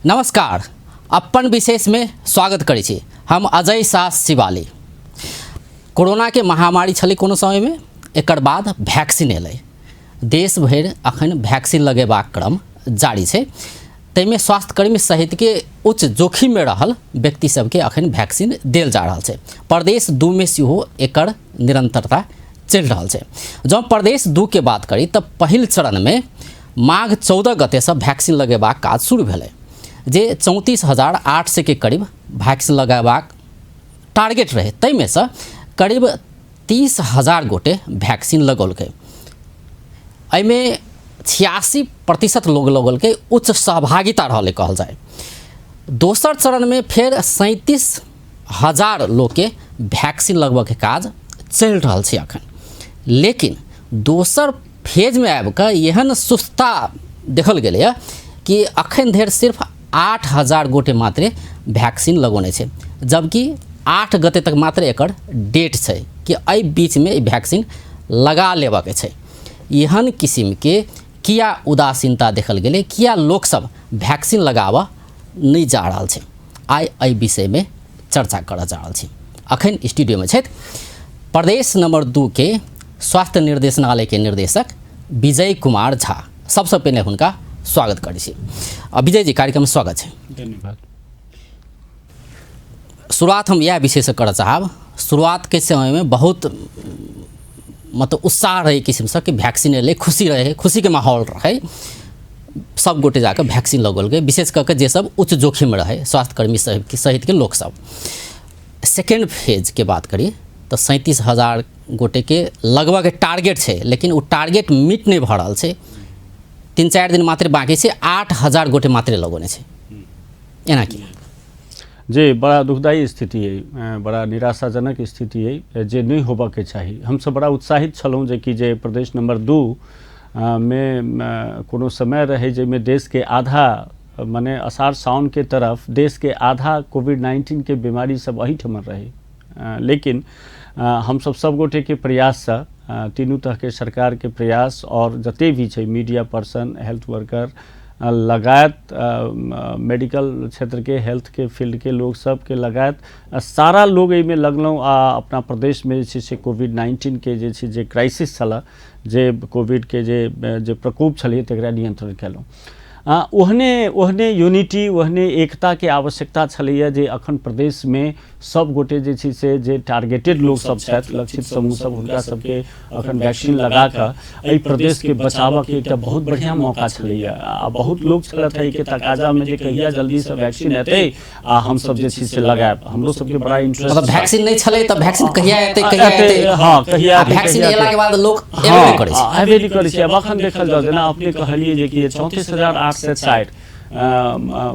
नमस्कार, अपन विशेष में स्वागत करै छी। हम अजय शाह शिवाली। कोरोना के महामारी छलै कोनो समय में, एकर बाद वैक्सीन एलै। देश भरि अखन वैक्सीन लगेबाक क्रम जारी छै, ताहिमे स्वास्थ्यकर्मी सहितके उच्च जोखिममे रहल व्यक्ति सबके अखन वैक्सीन देल जा रहल छै। प्रदेश 2 में सेहो एकर निरंतरता चलि रहल छै। जँ प्रदेश 2 के बात करी तऽ पहिल चरणमे माघ 14 गतेसँ वैक्सीन लगेबाक काज शुरू भेलै, जे 34,800 के करीब वैक्सीन लगेबाक टारगेट रहै, ताहिमेसँ करीब 30,000 गोटे वैक्सीन लगौलकै। एहिमे 86% लोग लगौलकै, उच्च सहभागिता रहलै कहल जाय। दोसर चरणमे फेर 37,000 लोकके वैक्सीन लगबऽके काज चलि रहल छै अखन, लेकिन दोसर फेजमे आबिकऽ एहन सुस्ता देखल गेलैए कि अखन धरि सिर्फ 8,000 गोटे मात्रे वैक्सीन लगौने छै, जबकि 8 गते तक मात्र एकर डेट छै कि एहि बीचमे ई वैक्सीन लगा लेबऽके छै। एहन किसिमके किया उदासीनता देखल गेलै, किया लोकसब वैक्सीन लगाबऽ नहि जा रहल छै, आइ एहि विषयमे चर्चा करऽ जा रहल छी। अखन स्टूडियोमे छथि प्रदेश नंबर 2 के स्वास्थ्य निर्देशनालय के निर्देशक विजय कुमार झा। सबसँ पहिने हुनका स्वागत करै छी। विजय जी, कार्यक्रम स्वागत छै। धन्यवाद। शुरुआत हम इएह विषयसँ करऽ चाहब। शुरुआतके समयमे बहुत मतलब उत्साह रहै किसिमसँ कि वैक्सीन एलै, खुशी रहै, खुशीके माहौल रहै, सब गोटे जाकऽ वैक्सीन लगौलकै, विशेष कऽ कऽ जे सब उच्च जोखिममे रहै, स्वास्थ्यकर्मी सहितके लोकसब। सेकेंड फेजके बात करी तऽ 37,000 गोटेके लगभग टारगेट छै, लेकिन ओ टारगेट मीट नहि भऽ रहल छै। 3-4 दिन मात्र बाँकी छै, 8,000 गोटे मात्रे लगौने छै। एना की? जी, बड़ा दुखदायी स्थिति अइ, बड़ा निराशाजनक स्थिति अइ, जे नहि होबऽके चाही। हमसब बड़ा उत्साहित छलहुँ जे कि जे प्रदेश नंबर 2 मे कोनो समय रहै जाहिमे देशके आधा, मने अषाढ़ साउन के तरफ देशके आधा कोविड-19 के बीमारी सब एहिठमन रहै, लेकिन हमसब सब गोटेके प्रयाससँ, तीनू तरहके सरकारके प्रयास और जते भी छै मीडिया पर्सन, हेल्थ वर्कर लगायत मेडिकल क्षेत्रके, हेल्थके फील्डके लोक सबके लगायत सारा लोग एहिमे लगलहुँ आ अपना प्रदेशमे जे छै से कोविड-19 के जे छै जे क्राइसिस छलए, जे कोविडके जे प्रकोप छलै तकरा नियंत्रण केलहुँ। ओहने ओहने यूनिटी, ओहने एकताके आवश्यकता छलैए जे अखन प्रदेशमे सब गोटे जे छै से जे टारगेटेड लोक सब छथि, लक्षित समूह सब, हुनका सबके अखन वैक्सीन लगा कऽ एहि प्रदेशके बचाबऽके एकटा बहुत बढ़िआँ मौका छलैए। आ बहुत लोक छलथि एहिके तकाजामे जे कहिया जल्दीसँ वैक्सीन एतै आ हमसब जे छै से लगायब। हमरो सबके बड़ा इंटरेस्ट। मतलब वैक्सीन नहि छलै तऽ वैक्सीन कहिया एतै, कहिया एतै, हँ कहिया एतै, वैक्सीन एला के बाद लोक एबे नहि करै छै, एबे नहि करै छै। आब अखन देखल जाउ, जेना अपने कहलियै जे कि 34,860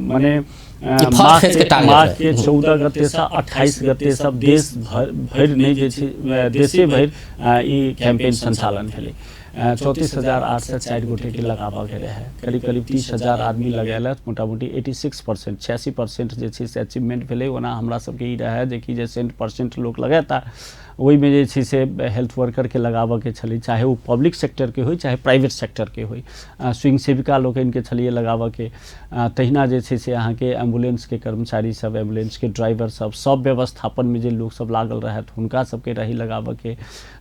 मने माघ के 14 गते से 28 गते सब देश भरि नहि जे छै देशे भरि ई कैंपेन संचालन भेलै। 34,804 गोटेके लगाबऽके रहै, करीब करीब 30,000 आदमी लगेलथि, मोटामोटी 86%, 86% जे छै से अचीवमेंट भेलै। ओना हमरा सबके ई रहै जे कि जे 100% लोक लगेता, ओहिमे जे छै से हेल्थ वर्करके लगाबऽके छलै, चाहे ओ पब्लिक सेक्टरके होइ चाहे प्राइवेट सेक्टरके होइ, स्वयंसेविका लोकनिके छलैए लगाबऽके। तहिना जे छै से अहाँके एम्बुलेंसके कर्मचारी सब, एम्बुलेंसके ड्राइवर सब, सब व्यवस्थापनमे जे लोक सब लागल रहथि हुनका सबके रही लगाबऽके।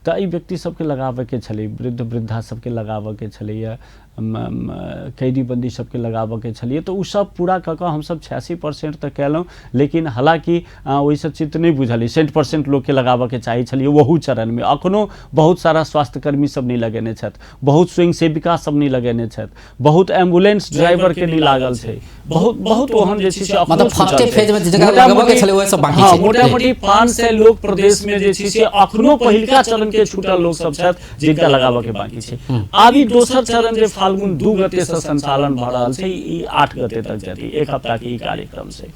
तऽ एहि व्यक्ति सबके लगाबऽके छलै, वृद्ध वृद्धा सबके लगाबऽके छलैए, कैदी बन्दी सबके लगाबऽके छलैए। तऽ ओ सब पूरा कऽ कऽ हमसब 86% तऽ कयलहुँ, लेकिन हालाँकि ओहिसँ चित्त नहि बुझल अइ, 100% लोकके लगाबऽके चाही छलैए ओहू चरणमे। अखनो बहुत सारा स्वास्थ्यकर्मी सब नहि लगेने छथि, बहुत स्वयंसेविका सब नहि लगेने छथि, बहुत एम्बुलेंस ड्राइवर के नहि लागल छै, बहुत बहुत ओहन जे छै से मतलब फर्स्टे फेज में जकरा लगबऽ के छलै ओहे सब बाकी छै। मोटामोटी 500 लोक प्रदेश में जे छै से अखनो पहिलका चरण के छूटल लोक सब छथि जिनका लगाबऽ के बाकी छै। आब ई दोसर चरण जे फाल्गुन 2 गते से संचालन भऽ रहल छै, ई 8 गते तक जेतै, एक हफ्ता के ई कार्यक्रम छै।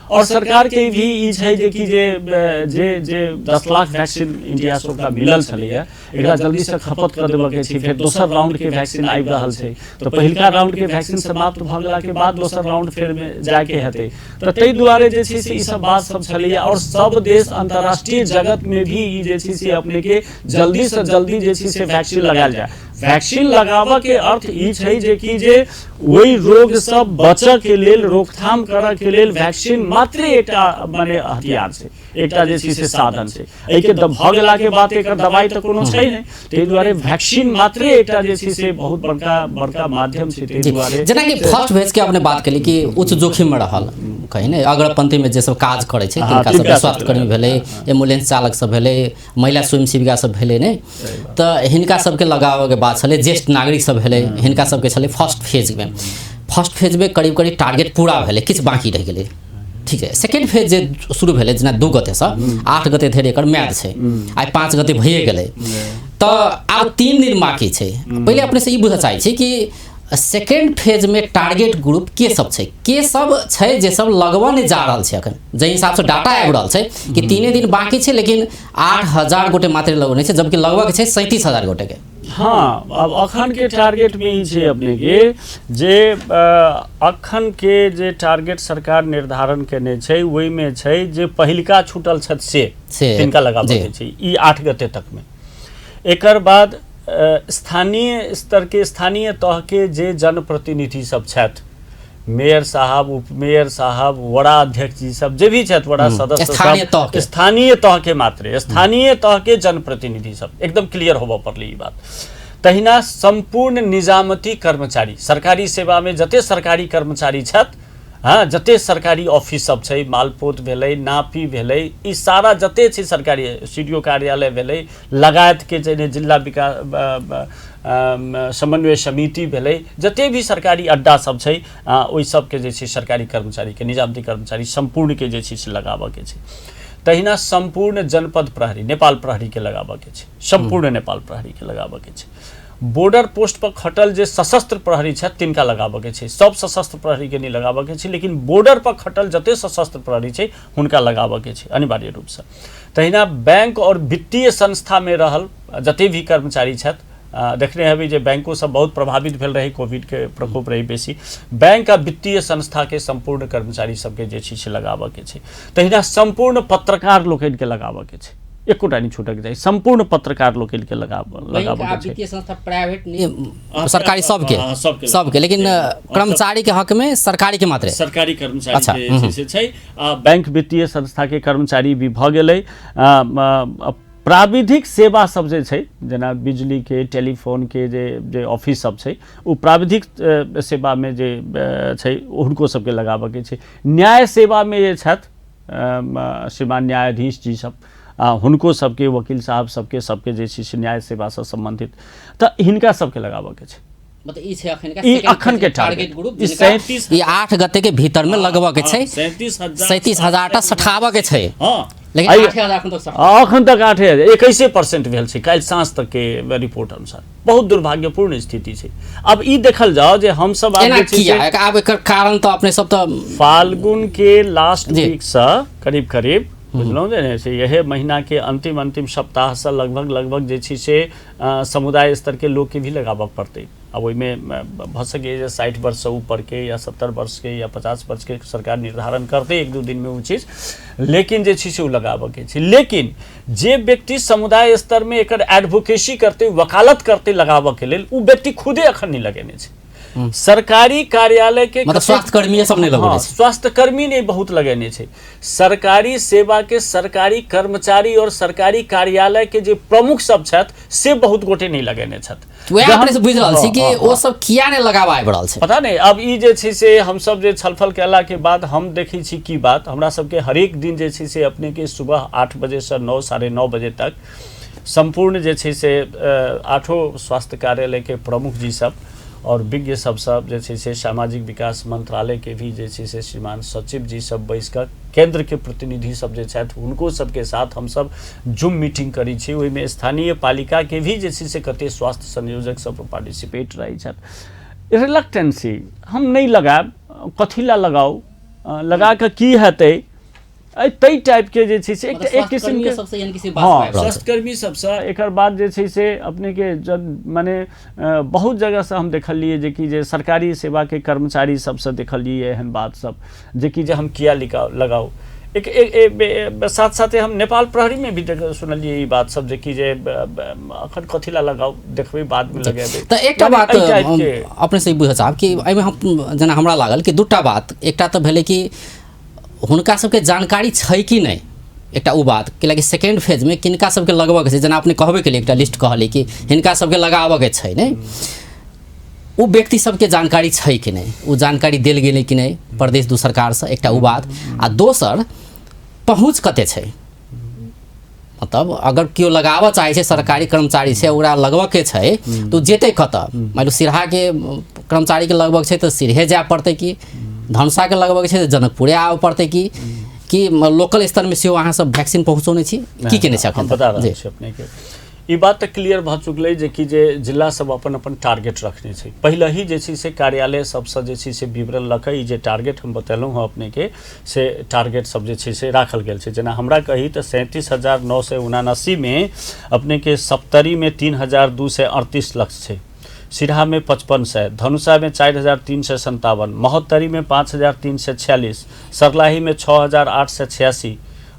और सरकार के भी ई छै जे कि जे जे जे 10 लाख वैक्सीन इंडिया से ओकरा मिलल छलैया, एकरा जल्दी से खपत कर देबऽ के छै। फेर दोसर राउंड के वैक्सीन आबि रहल छै, तऽ पहिलका राउंड के वैक्सीन समाप्त भऽ गेला के बाद दोसर राउंड फेर मे जायके हेतै। तऽ ताहि दुआरे जे छै से ई सब बात सब छलैया। और सब देश अंतर्राष्ट्रीय जगत में भी ई जे छै से अपने के जल्दी से जल्दी जे छै से वैक्सीन लगायल जाय। वैक्सीन लगाबऽ के अर्थ ई छै जे कि जे ओहि रोगसँ बचऽ के लेल, रोकथाम करऽ के लेल वैक्सीन मात्रे एकटा मने हथियार छै, एकटा जे छै से साधन छै। एहिके भऽ गेलाके बाद एकर दवाइ तऽ कोनो छै नहि, ताहि दुआरे वैक्सीन मात्रे एकटा जे छै से बहुत बड़का बड़का माध्यम छै, ताहि दुआरे। जेनाकि फर्स्ट फेज के अपने बात केली कि उच्च जोखिम में रहल कहीं ने अग्रपंक्ति में जे सब काज करै छै तिनका सब, स्वास्थ्यकर्मी भेलै, एम्बुलेंस चालक सब भेलै, महिला स्वयंसेविका सब भेलै ने, तऽ हिनका सबके लगाबऽके बात छलै। ज्येष्ठ नागरिक सब भेलै, हिनका सबके छलै फर्स्ट फेजमे। फर्स्ट फेजमे करीब करीब टारगेट पूरा भेलै, किछु बाँकी रहि गेलै, ठीक छै। सेकेंड फेज जे शुरू भेलै, जेना 2 गतेसँ 8 गते धरि एकर म्याद छै, आइ 5 गते भइए गेलै, तऽ आब 3 दिन बाँकी छै। पहिले अपनेसँ ई बुझऽ चाहै छी कि सेकेंड फेजमे टारगेट ग्रुप के सब छै, के सब छै जे सब लगबऽ नहि जा रहल छै अखन, जाहि हिसाबसँ डाटा आबि रहल छै कि 3 दिन बाँकी छै, लेकिन 8000 गोटे मात्र लगौने छै, जबकि लगबऽके छै 37,000 गोटेके। हाँ, अब अखन के टारगेट में ई छै अपने के जे अखन के जे टारगेट सरकार निर्धारण केने छै ओहिमे छै जे पहिलका छूटल छथि से तिनका लगाबऽ के छै ई 8 गते तक में। एकर बाद स्थानीय स्तर के, स्थानीय तह के जे जनप्रतिनिधि सब छथि, मेयर साहब, उपमेयर साहब, वड़ा अध्यक्ष जी सब जे भी छथि, वड़ा सदस्य सब, स्थानीय तह के मात्रे स्थानीय तह के जनप्रतिनिधि सब, एकदम क्लियर होबऽ पड़लै ई बात। तहिना सम्पूर्ण निजामती कर्मचारी, सरकारी सेवा में जते सरकारी कर्मचारी छथि, हाँ, जते सरकारी ऑफिस सब छै, मालपोत भेलै, नापी भेलै, ई सारा जते छै सरकारी, सी डी ओ कार्यालय भेलै, लगायत के जे जिला विकास समन्वय समिति भेलै, जते भी सरकारी अड्डा सब छै ओहि सबके जे छै सरकारी कर्मचारीके, निजामती कर्मचारी सम्पूर्णके जे छै से लगाबऽके छै। तहिना सम्पूर्ण जनपद प्रहरी, नेपाल प्रहरीके लगाबऽके छै, सम्पूर्ण नेपाल प्रहरीके लगाबऽके छै। बॉर्डर पोस्ट पर खटल जे सशस्त्र प्रहरी छथि तिनका लगाबऽके छै, सब सशस्त्र प्रहरीके नहि लगाबऽके छै, लेकिन बॉर्डर पर खटल जते सशस्त्र प्रहरी छै हुनका लगाबऽके छै अनिवार्य रूपसँ। तहिना बैंक और वित्तीय संस्थामे रहल जते भी कर्मचारी छथि, देखने हेबै जे बैंको सब बहुत प्रभावित भेल रहै, कोविडके प्रकोप रहै बेसी, बैंक आ वित्तीय संस्थाके सम्पूर्ण कर्मचारी सबके जे छै से लगाबऽके छै। तहिना सम्पूर्ण पत्रकार लोकनिके लगाबऽके छै, एकोटा नहि छूटक चाही, सम्पूर्ण पत्रकार लोकनिके लगाबऽके छै। वित्तीय संस्था प्राइवेट नहि, सरकारी सबके, सबके, लेकिन कर्मचारी के हक में सरकारी के मात्रे, सरकारी कर्मचारी के से छै। बैंक वित्तीय संस्था के कर्मचारी भी भऽ गेलै। प्राविधिक सेवा सब जे छै, जेना बिजली के, टेलीफोन के जे जे ऑफिस सब छै, ओ प्राविधिक सेवा में जे छै हुनको सबके लगाबऽके छै। न्याय सेवा में जे छथि श्रीमान न्यायाधीश जी सब, हुनको सबके, वकील साहब सबके, सबके जे छै से न्याय सेवासँ सम्बन्धित, तऽ हिनका सबके लगाबऽके छै। मतलब ई छै अखन के, ई अखन के टारगेट ग्रुप, ई 37, ई 8 गते के भीतर में लगबऽ के छै, 37,000 टा सठाबऽ के छै। हाँ, लेकिन 8,000 अखन तक अखन तक 8,000 21% भेल छै काल्हि साँझ तक के रिपोर्ट अनुसार। बहुत दुर्भाग्यपूर्ण स्थिति छै। अब ई देखल जाओ जे हम सब आब जे छै, आब एकर कारण तऽ अपने सब तऽ फाल्गुन के लास्ट वीक से करीब करीब बुझलहुँ जे से इहे महीना के अंतिम अंतिम सप्ताह से लगभग लगभग जे छै से समुदाय स्तर के लोग के भी लगाबऽ पड़तै। अब ओहिमे भऽ सकैए जे 60 वर्षसँ ऊपरके या 70 वर्षके या 50 वर्षके सरकार निर्धारण करतै 1-2 दिनमे ओ चीज, लेकिन जे छै से ओ लगाबऽके छै। लेकिन जे व्यक्ति समुदाय स्तरमे एकर एडवोकेसी करतै, वकालत करतै लगाबऽके लेल, ओ व्यक्ति खुदे अखन नहि लगेने छै। सरकारी कार्यालय के मतलब स्वास्थ्यकर्मी सब नहि लगेने छै, स्वास्थ्यकर्मी नहि बहुत लगेने छै। सरकारी सेवा के सरकारी कर्मचारी और सरकारी कार्यालय के जे प्रमुख सब छथि से बहुत गोटे नहि लगेने छथि। वएह अपने से बुझि रहल छी कि ओ सब किया नहि लगाबऽ आबि रहल छै, पता नहि। अब ई जे छै से हमसब जे छलफल कयला के बाद हम देखै छी की बात, हमरा सबके हरेक दिन जे छै से अपने के सुबह 8 बजे से 9, 9:30 बजे तक सम्पूर्ण जे छै से 8 स्वास्थ्य कार्यालय के प्रमुख जी सब और विज्ञ सब सब जे छै से सामाजिक विकास मंत्रालय के भी जे छै से श्रीमान सचिव जी सब बैस कऽ केंद्र के प्रतिनिधि सब जे छथि हुनको सबके साथ हमसब जूम मीटिंग करै छी। ओहिमे स्थानीय पालिका के भी जे छै से कते स्वास्थ्य संयोजक सब पार्टिसिपेट रहै छथि। रिलक्टेंसी, हम नहि लगायब, कथी ला लगाउ, लगा कऽ की हेतै, ताहि टाइपके जे छै से एक किसिमके, हाँ, स्वास्थ्यकर्मी सबसँ। एकर बाद जे छै से अपनेके जब मने बहुत जगहसँ हम देखलियै जे कि जे सरकारी सेवाके कर्मचारी सबसँ देखलियै एहन बात सब जे कि जे हम किया लगाउ। एक एक साथ साथे हम नेपाल प्रहरीमे भी सुनलियै ई बात सब जे कि जे अखन कथी ला लगाउ, देखबै बादमे लगेबै। तऽ एकटा बात अपने से बुझऽ चाहब कि एहिमे हम जेना हमरा लागल कि दूटा बात, एकटा तऽ भेलै कि हुनका सबके जानकारी छै कि नहि, एकटा ओ बात कि सेकेंड फेजमे किनका सबके लगबऽके छै, जेना अपने कहबे केलियै एकटा लिस्ट कहलियै कि हिनका सबके लगाबऽके छै, नहि ओ व्यक्ति सबके जानकारी छै कि नहि, ओ जानकारी देल गेलै कि नहि प्रदेश दू सरकारसँ, एकटा ओ बात। आ दोसर पहुँच कते छै, मतलब अगर केओ लगाबऽ चाहै छै, सरकारी कर्मचारी छै, ओकरा लगबऽके छै तऽ ओ जेतै कतऽ? मानि लिअ सिरहाके कर्मचारीके लगबऽके छै तऽ सिरहे जाय पड़तै कि धनुषाके लगबऽके छै तऽ जनकपुरे आबऽ पड़तै कि लोकल स्तरमे सेहो अहाँ सब वैक्सीन पहुँचौने छी, की केने छै? हम बता रहल छी अपनेके, ई बात तऽ क्लियर भऽ चुकलै जे कि जे जिला सब अपन अपन टारगेट रखने छै। पहिले ही जे छै से कार्यालय सबसँ जे छै से विवरण लऽ कऽ ई जे टारगेट हम बतेलहुँ हँ अपनेके, से टारगेट सब जे छै से राखल गेल छै। जेना हमरा कही तऽ 37,979मे अपनेके सप्तरीमे 3,238 लक्ष्य छै, सिरहामे 5,500, धनुषामे 4,357, महोत्तरीमे 5,346, सर्लाहीमे 6,886,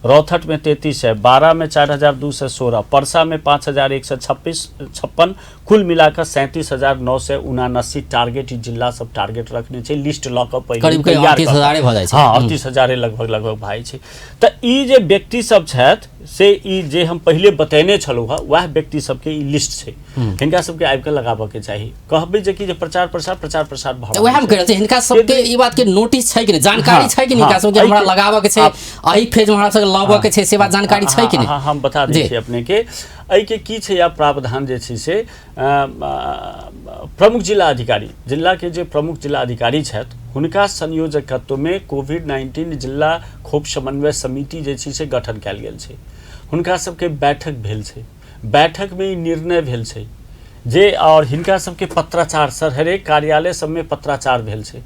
रौथटमे 3,300, बारामे 4,216, परसामे 5,156, कुल मिलाकऽ 37,979 टारगेट ई जिला सब टारगेट रखने छै, लिस्ट लऽ कऽ पहिले करीब करीब तैयार 38,000 भऽ जाइ छै। हँ, 38,000 लगभग लगभग भए छै। तऽ ई जे व्यक्ति सब छथि से ई जे हम पहिले बतेने छलहुँ हँ वएह व्यक्ति सबके ई लिस्ट छै, हिनका सबके आबि कऽ लगाबऽके चाही। कहबै जे कि जे प्रचार प्रसार प्रचार प्रसार भऽ रहल वएह हम छै। कहि रहल छी, हिनका सबके ई बात के नोटिस छै कि नहि, जानकारी छै कि नहि हिनका सबके हमरा लगाबऽ के छै, एहि फेज में हमरा सबके लगबऽ के छै, से बात जानकारी छै कि नहि? हँ, हम बता दै छी अपने के, एहिके की छै आब प्रावधान जे छै से प्रमुख जिला अधिकारी, जिलाके जे प्रमुख जिला अधिकारी छथि हुनका संयोजकत्वमे कोविड-19 जिला खोप समन्वय समिति जे छै से गठन कयल गेल छै। हुनका सबके बैठक भेल छै, बैठकमे ई निर्णय भेल छै जे और हिनका सबके पत्राचार सर हरेक कार्यालय सबमे पत्राचार भेल छै,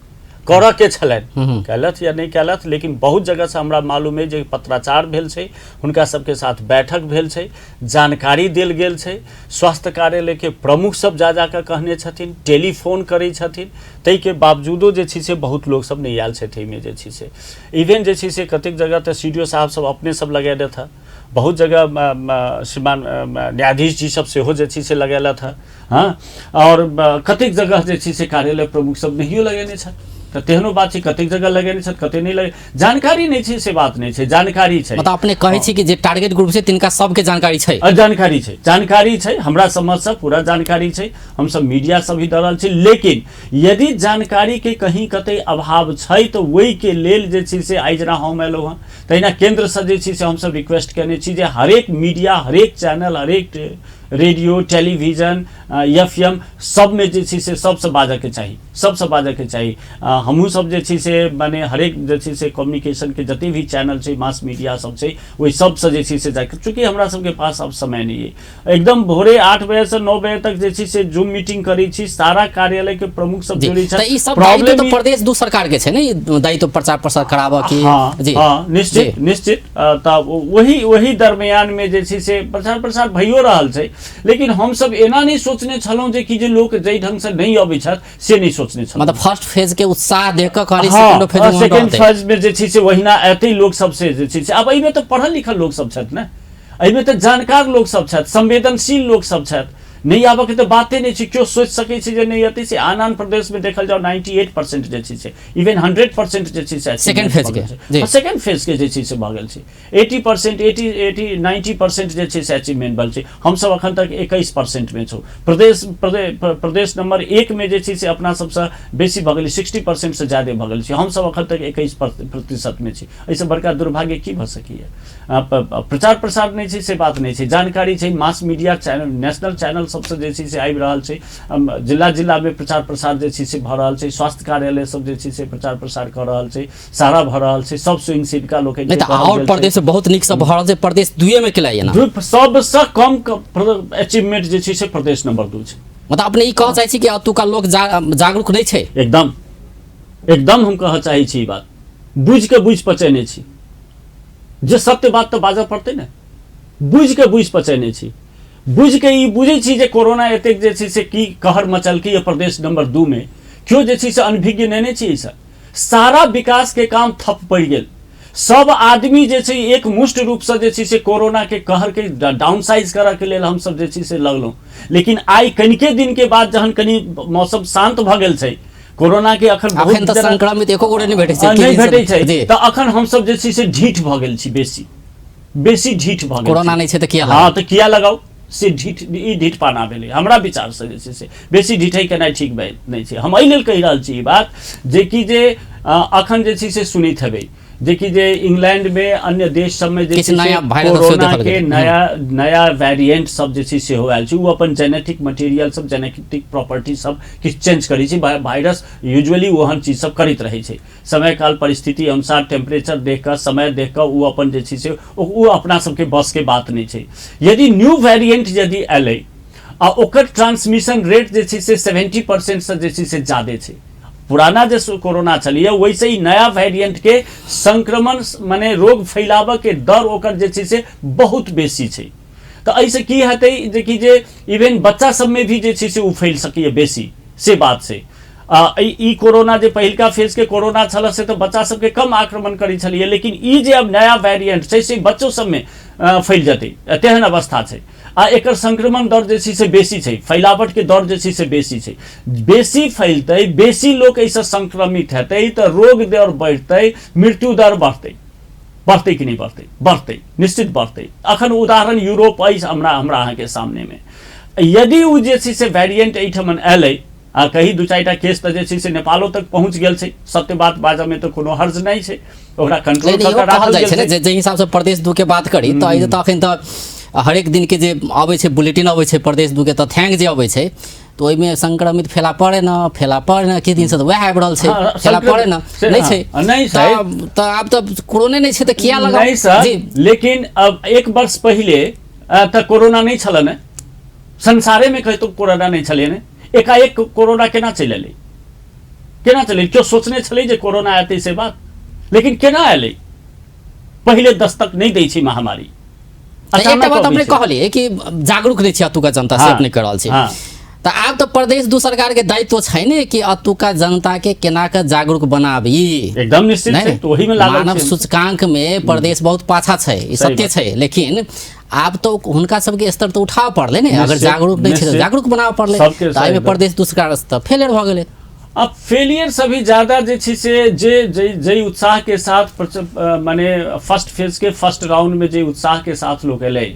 करऽ के छलनि कयलथि या नहि कयलथि, लेकिन बहुत जगहसँ हमरा मालूम अइ जे पत्राचार भेल छै, हुनका सबके साथ बैठक भेल छै, जानकारी देल गेल छै, स्वास्थ्य कार्यालयके प्रमुख सब जा जाकऽ कहने छथिन, टेलीफोन करै छथिन, ताहिके बावजूदो जे छै से बहुत लोक सब नहि आयल छथि। एहिमे जे छै से इवेन जे छै से कतेक जगह तऽ सी डी ओ साहब सब अपने सब लगेलथि हँ, बहुत जगह श्रीमान न्यायाधीश जी सब सेहो जे छै से लगेलथि हँ, हँ, और कतेक जगह जे छै से कार्यालय प्रमुख सब नहियो लगेने छथि, तऽ तेहनो बात छै, कतेक जगह लगेने छथि कतेक नहि लगे, जानकारी नहि छै से बात नहि छै, जानकारी छै। मतलब अपने कहै छी कि जे टारगेट ग्रुप छै तिनका सबके जानकारी छै? जानकारी छै, जानकारी छै, हमरा समझसँ पूरा जानकारी छै, हमसब मीडिया सब भी दऽ रहल छी, लेकिन यदि जानकारीके कहीं कतै अभाव छै तऽ ओहिके लेल जे छै से आइ जेना हम एलहुँ हँ तहिना केन्द्रसँ जे छै से हमसब रिक्वेस्ट केने छी जे हरेक मीडिया, हरेक चैनल, हरेक रेडियो, टेलीविजन, एफ एम सबमे जे छै से सबसँ बाजऽके चाही, सबसँ बाजऽके चाही। हमहूँ सब जे छै से मने हरेक जे छै से कम्युनिकेशनके जते भी चैनल छै, मास मीडिया सब छै, ओहि सबसँ जे छै से जाके, चूँकि हमरा सबके पास आब समय नहि अइ, एकदम भोरे 8 बजेसँ 9 बजे तक जे छै से जूम मीटिंग करै छी, सारा कार्यालयके प्रमुख सब जुड़ै छथि। ई सब दायित्व तऽ प्रदेश दू सरकार के छै ने, ई दायित्व प्रचार प्रसार कराबऽ के? हँ, हँ, निश्चित निश्चित। तऽ वही वही दरमियानमे जे छै से प्रचार प्रसार भइयो रहल छै, लेकिन हमसब एना नहि सोचने छलहुँ जे कि जे लोक जाहि ढङ्गसँ नहि अबै छथि से नहि सोचने छलहुँ। मतलब फर्स्ट फेज के उत्साह देख कऽ कहली सेकंड फेज में सेकंड फेज में जे छै से वहिना एतै लोक सब से जे छै से आब एहिमे तऽ पढ़ल लिखल लोक सब छथि ने, एहिमे तऽ जानकार लोक सब छथि, संवेदनशील लोक सब छथि, नहि आबऽके तऽ बाते नहि छै, केओ सोचि सकै छै जे नहि एतै से। आन आन प्रदेशमे देखल जाउ 98% जे छै से इवन 100% जे छै से सेकंड फेज के, सेकंड फेज के जे छै से भऽ गेल छै 80%, 80 90% जे छै से अचीवमेंट भेल छै। हमसब अखन तक 21% मे छौ। प्रदेश प्रदेश नंबर 1 मे जे छै से अपना सबसँ बेसी भऽ गेलै, 60% से ज्यादे भऽ गेल छै, हमसब अखन तक 21% मे छी। एहिसँ बड़का दुर्भाग्य की भऽ सकैए? प्रचार प्रसार नहि छै से बात नहि छै, जानकारी छै, mass media channel, national channel सबसँ जे छै से आबि रहल छै, जिला जिलामे प्रचार प्रसार जे छै से भऽ रहल छै, स्वास्थ्य कार्यालय सब जे छै से प्रचार प्रसार कऽ रहल छै, सारा भऽ रहल छै, सब स्वयंसेविका लोकनि नहि तऽ आओर प्रदेश बहुत नीक से भऽ रहल छै, प्रदेश 2 मे केला एना सबसँ कम अचीवमेंट जे छै से प्रदेश नंबर 2 छै। मतलब अपने ई कहऽ चाहै छी कि ओतुका लोक जागरूक नहि छै? एकदम एकदम हम कहऽ चाहै छी ई बात, बुझि कऽ बुझि पचेने छी जे सत्य बात तऽ बाजऽ पड़तै ने, बुझि कऽ बुझि पचेने छी, बुझि कऽ ई बुझै छी जे कोरोना एतेक जे छै से की कहर मचलकै प्रदेश नंबर 2 मे, केओ जे छै से अनभिज्ञ नहि ने छी एहिसँ। सारा विकास के काम ठप पड़ि गेल, सब आदमी जे छै एक मुष्ट रूपसँ जे छै से कोरोनाके कहरके डाउन साइज करऽके लेल हमसब जे छै से लगलहुँ। लेकिन आइ कनिके दिनके बाद जहन कनि मौसम शान्त भऽ गेल छै, कोरोना के अखन बहुत अखन तऽ संक्रमित एको गोटे नहि भेटै छै, नहि भेटै छै, तऽ अखन हमसब जे छै से ढीठ भऽ गेल छी, बेसी बेसी ढीठ भऽ गेल। कोरोना नहि छै तऽ किया? हँ, तऽ किया लगाउ से ढीठ, ई ढीठपाना भेलै हमरा विचारसँ। जे छै से बेसी ढीठै केनाइ ठीक नहि छै। हम एहि लेल कहि रहल छी ई बात जेकि जे अखन जे छै से सुनैत हेबै जेकि जे इंग्लैंडमे अन्य देश सबमे जे छै से कोरोना के नया नया वेरिएंट सब जे छै सेहो आयल छै। ओ अपन जेनेटिक मटेरियल सब, जेनेटिक प्रॉपर्टी सब किछु चेंज करै छै। वायरस यूजुअली ओहन चीज सब करैत रहै छै, समय काल परिस्थिति अनुसार, टेम्परेचर देख कऽ, समय देख कऽ ओ अपन जे छै से ओ अपना सबके बसके बात नहि छै। यदि न्यू वेरिएंट यदि एलै आ ओकर ट्रांसमिशन रेट जे छै से 70%सँ जे छै से ज्यादे छै, पुराना जे कोरोना छलैए ओहिसँ ई नया वेरिएंटके संक्रमण मने रोग फैलाबऽके दर ओकर जे छै से बहुत बेसी छै, तऽ एहिसँ की हेतै जेकि जे इवेन बच्चा सबमे भी जे छै से ओ फैल सकैए बेसी, से बात छै। आ ई कोरोना जे पहिलका फेजके कोरोना छल से तऽ बच्चा सबके कम आक्रमण करै छलैए, लेकिन ई जे आब नया वेरिएंट छै से बच्चो सबमे फैल जेतै तेहन अवस्था छै। आ एकर संक्रमण दर जे छै से बेसी छै, फैलावटके दर जे छै से बेसी छै। बेसी फैलतै, बेसी लोक एहिसँ संक्रमित हेतै तऽ रोग दर बढ़तै, मृत्यु दर बढ़तै। बढ़तै कि नहि बढ़तै? बढ़तै, निश्चित बढ़तै। अखन उदाहरण यूरोप अछि हमरा हमरा अहाँके सामनेमे। यदि ओ जे छै से वेरिएंट एहिठमन एलै आ कही दू चारिटा केस तऽ जे छै से नेपालो तक पहुँच गेल छै, सत्य बात बाजऽमे तऽ कोनो हर्ज नहि छै, ओकरा कंट्रोल कऽ के राखल जाइ छै ने। जे हिसाबसँ प्रदेश 2 के बात करी तऽ अखन तऽ हरेक दिनके जे अबै छै बुलेटिन अबै छै प्रदेश 2 के तथ्यांक जे अबै छै तऽ ओहिमे संक्रमित फैला पड़े न, फैला पड़े न, किछु दिनसँ तऽ वएह आबि रहल छै, फैला पड़े न नहि छै, नहि छै तऽ आब तऽ कोरोने नहि छै तऽ किया लगा नहि सर। लेकिन अब 1 वर्ष पहिले तऽ कोरोना नहि छल ने, संसारेमे कहितो कोरोना नहि छलै ने, एकाएक कोरोना केना चलि एलै, केना चलि? केओ सोचने छलै जे कोरोना एतै से बात? लेकिन केना एलै? पहिले दस्तक नहि दै छै महामारी। एकटा बात अपने कहलियै कि जागरूक नहि छै अतुका जनता, से अपने कहि रहल छी। तऽ आब तऽ प्रदेश 2 सरकार के दायित्व छै ने कि अतुका जनता के केना के जागरूक बनाबी। एकदम निश्चित छै, तो ओही में लागल मानव सूचकांक में प्रदेश बहुत पाछा छै, ई सत्य छै, लेकिन आब तऽ हुनका सबके स्तर तऽ उठाबऽ पड़लै ने। अगर जागरूक नहि छै तऽ जागरूक बनाबऽ पड़लै, तऽ एहिमे प्रदेश 2 सरकार तऽ फेलियर भऽ गेलै। अब फेलियर से भी ज़्यादा जे छै से जे जे जे उत्साह के साथ माने फर्स्ट फेज के फर्स्ट राउंड में जे उत्साह के साथ लोग एलै,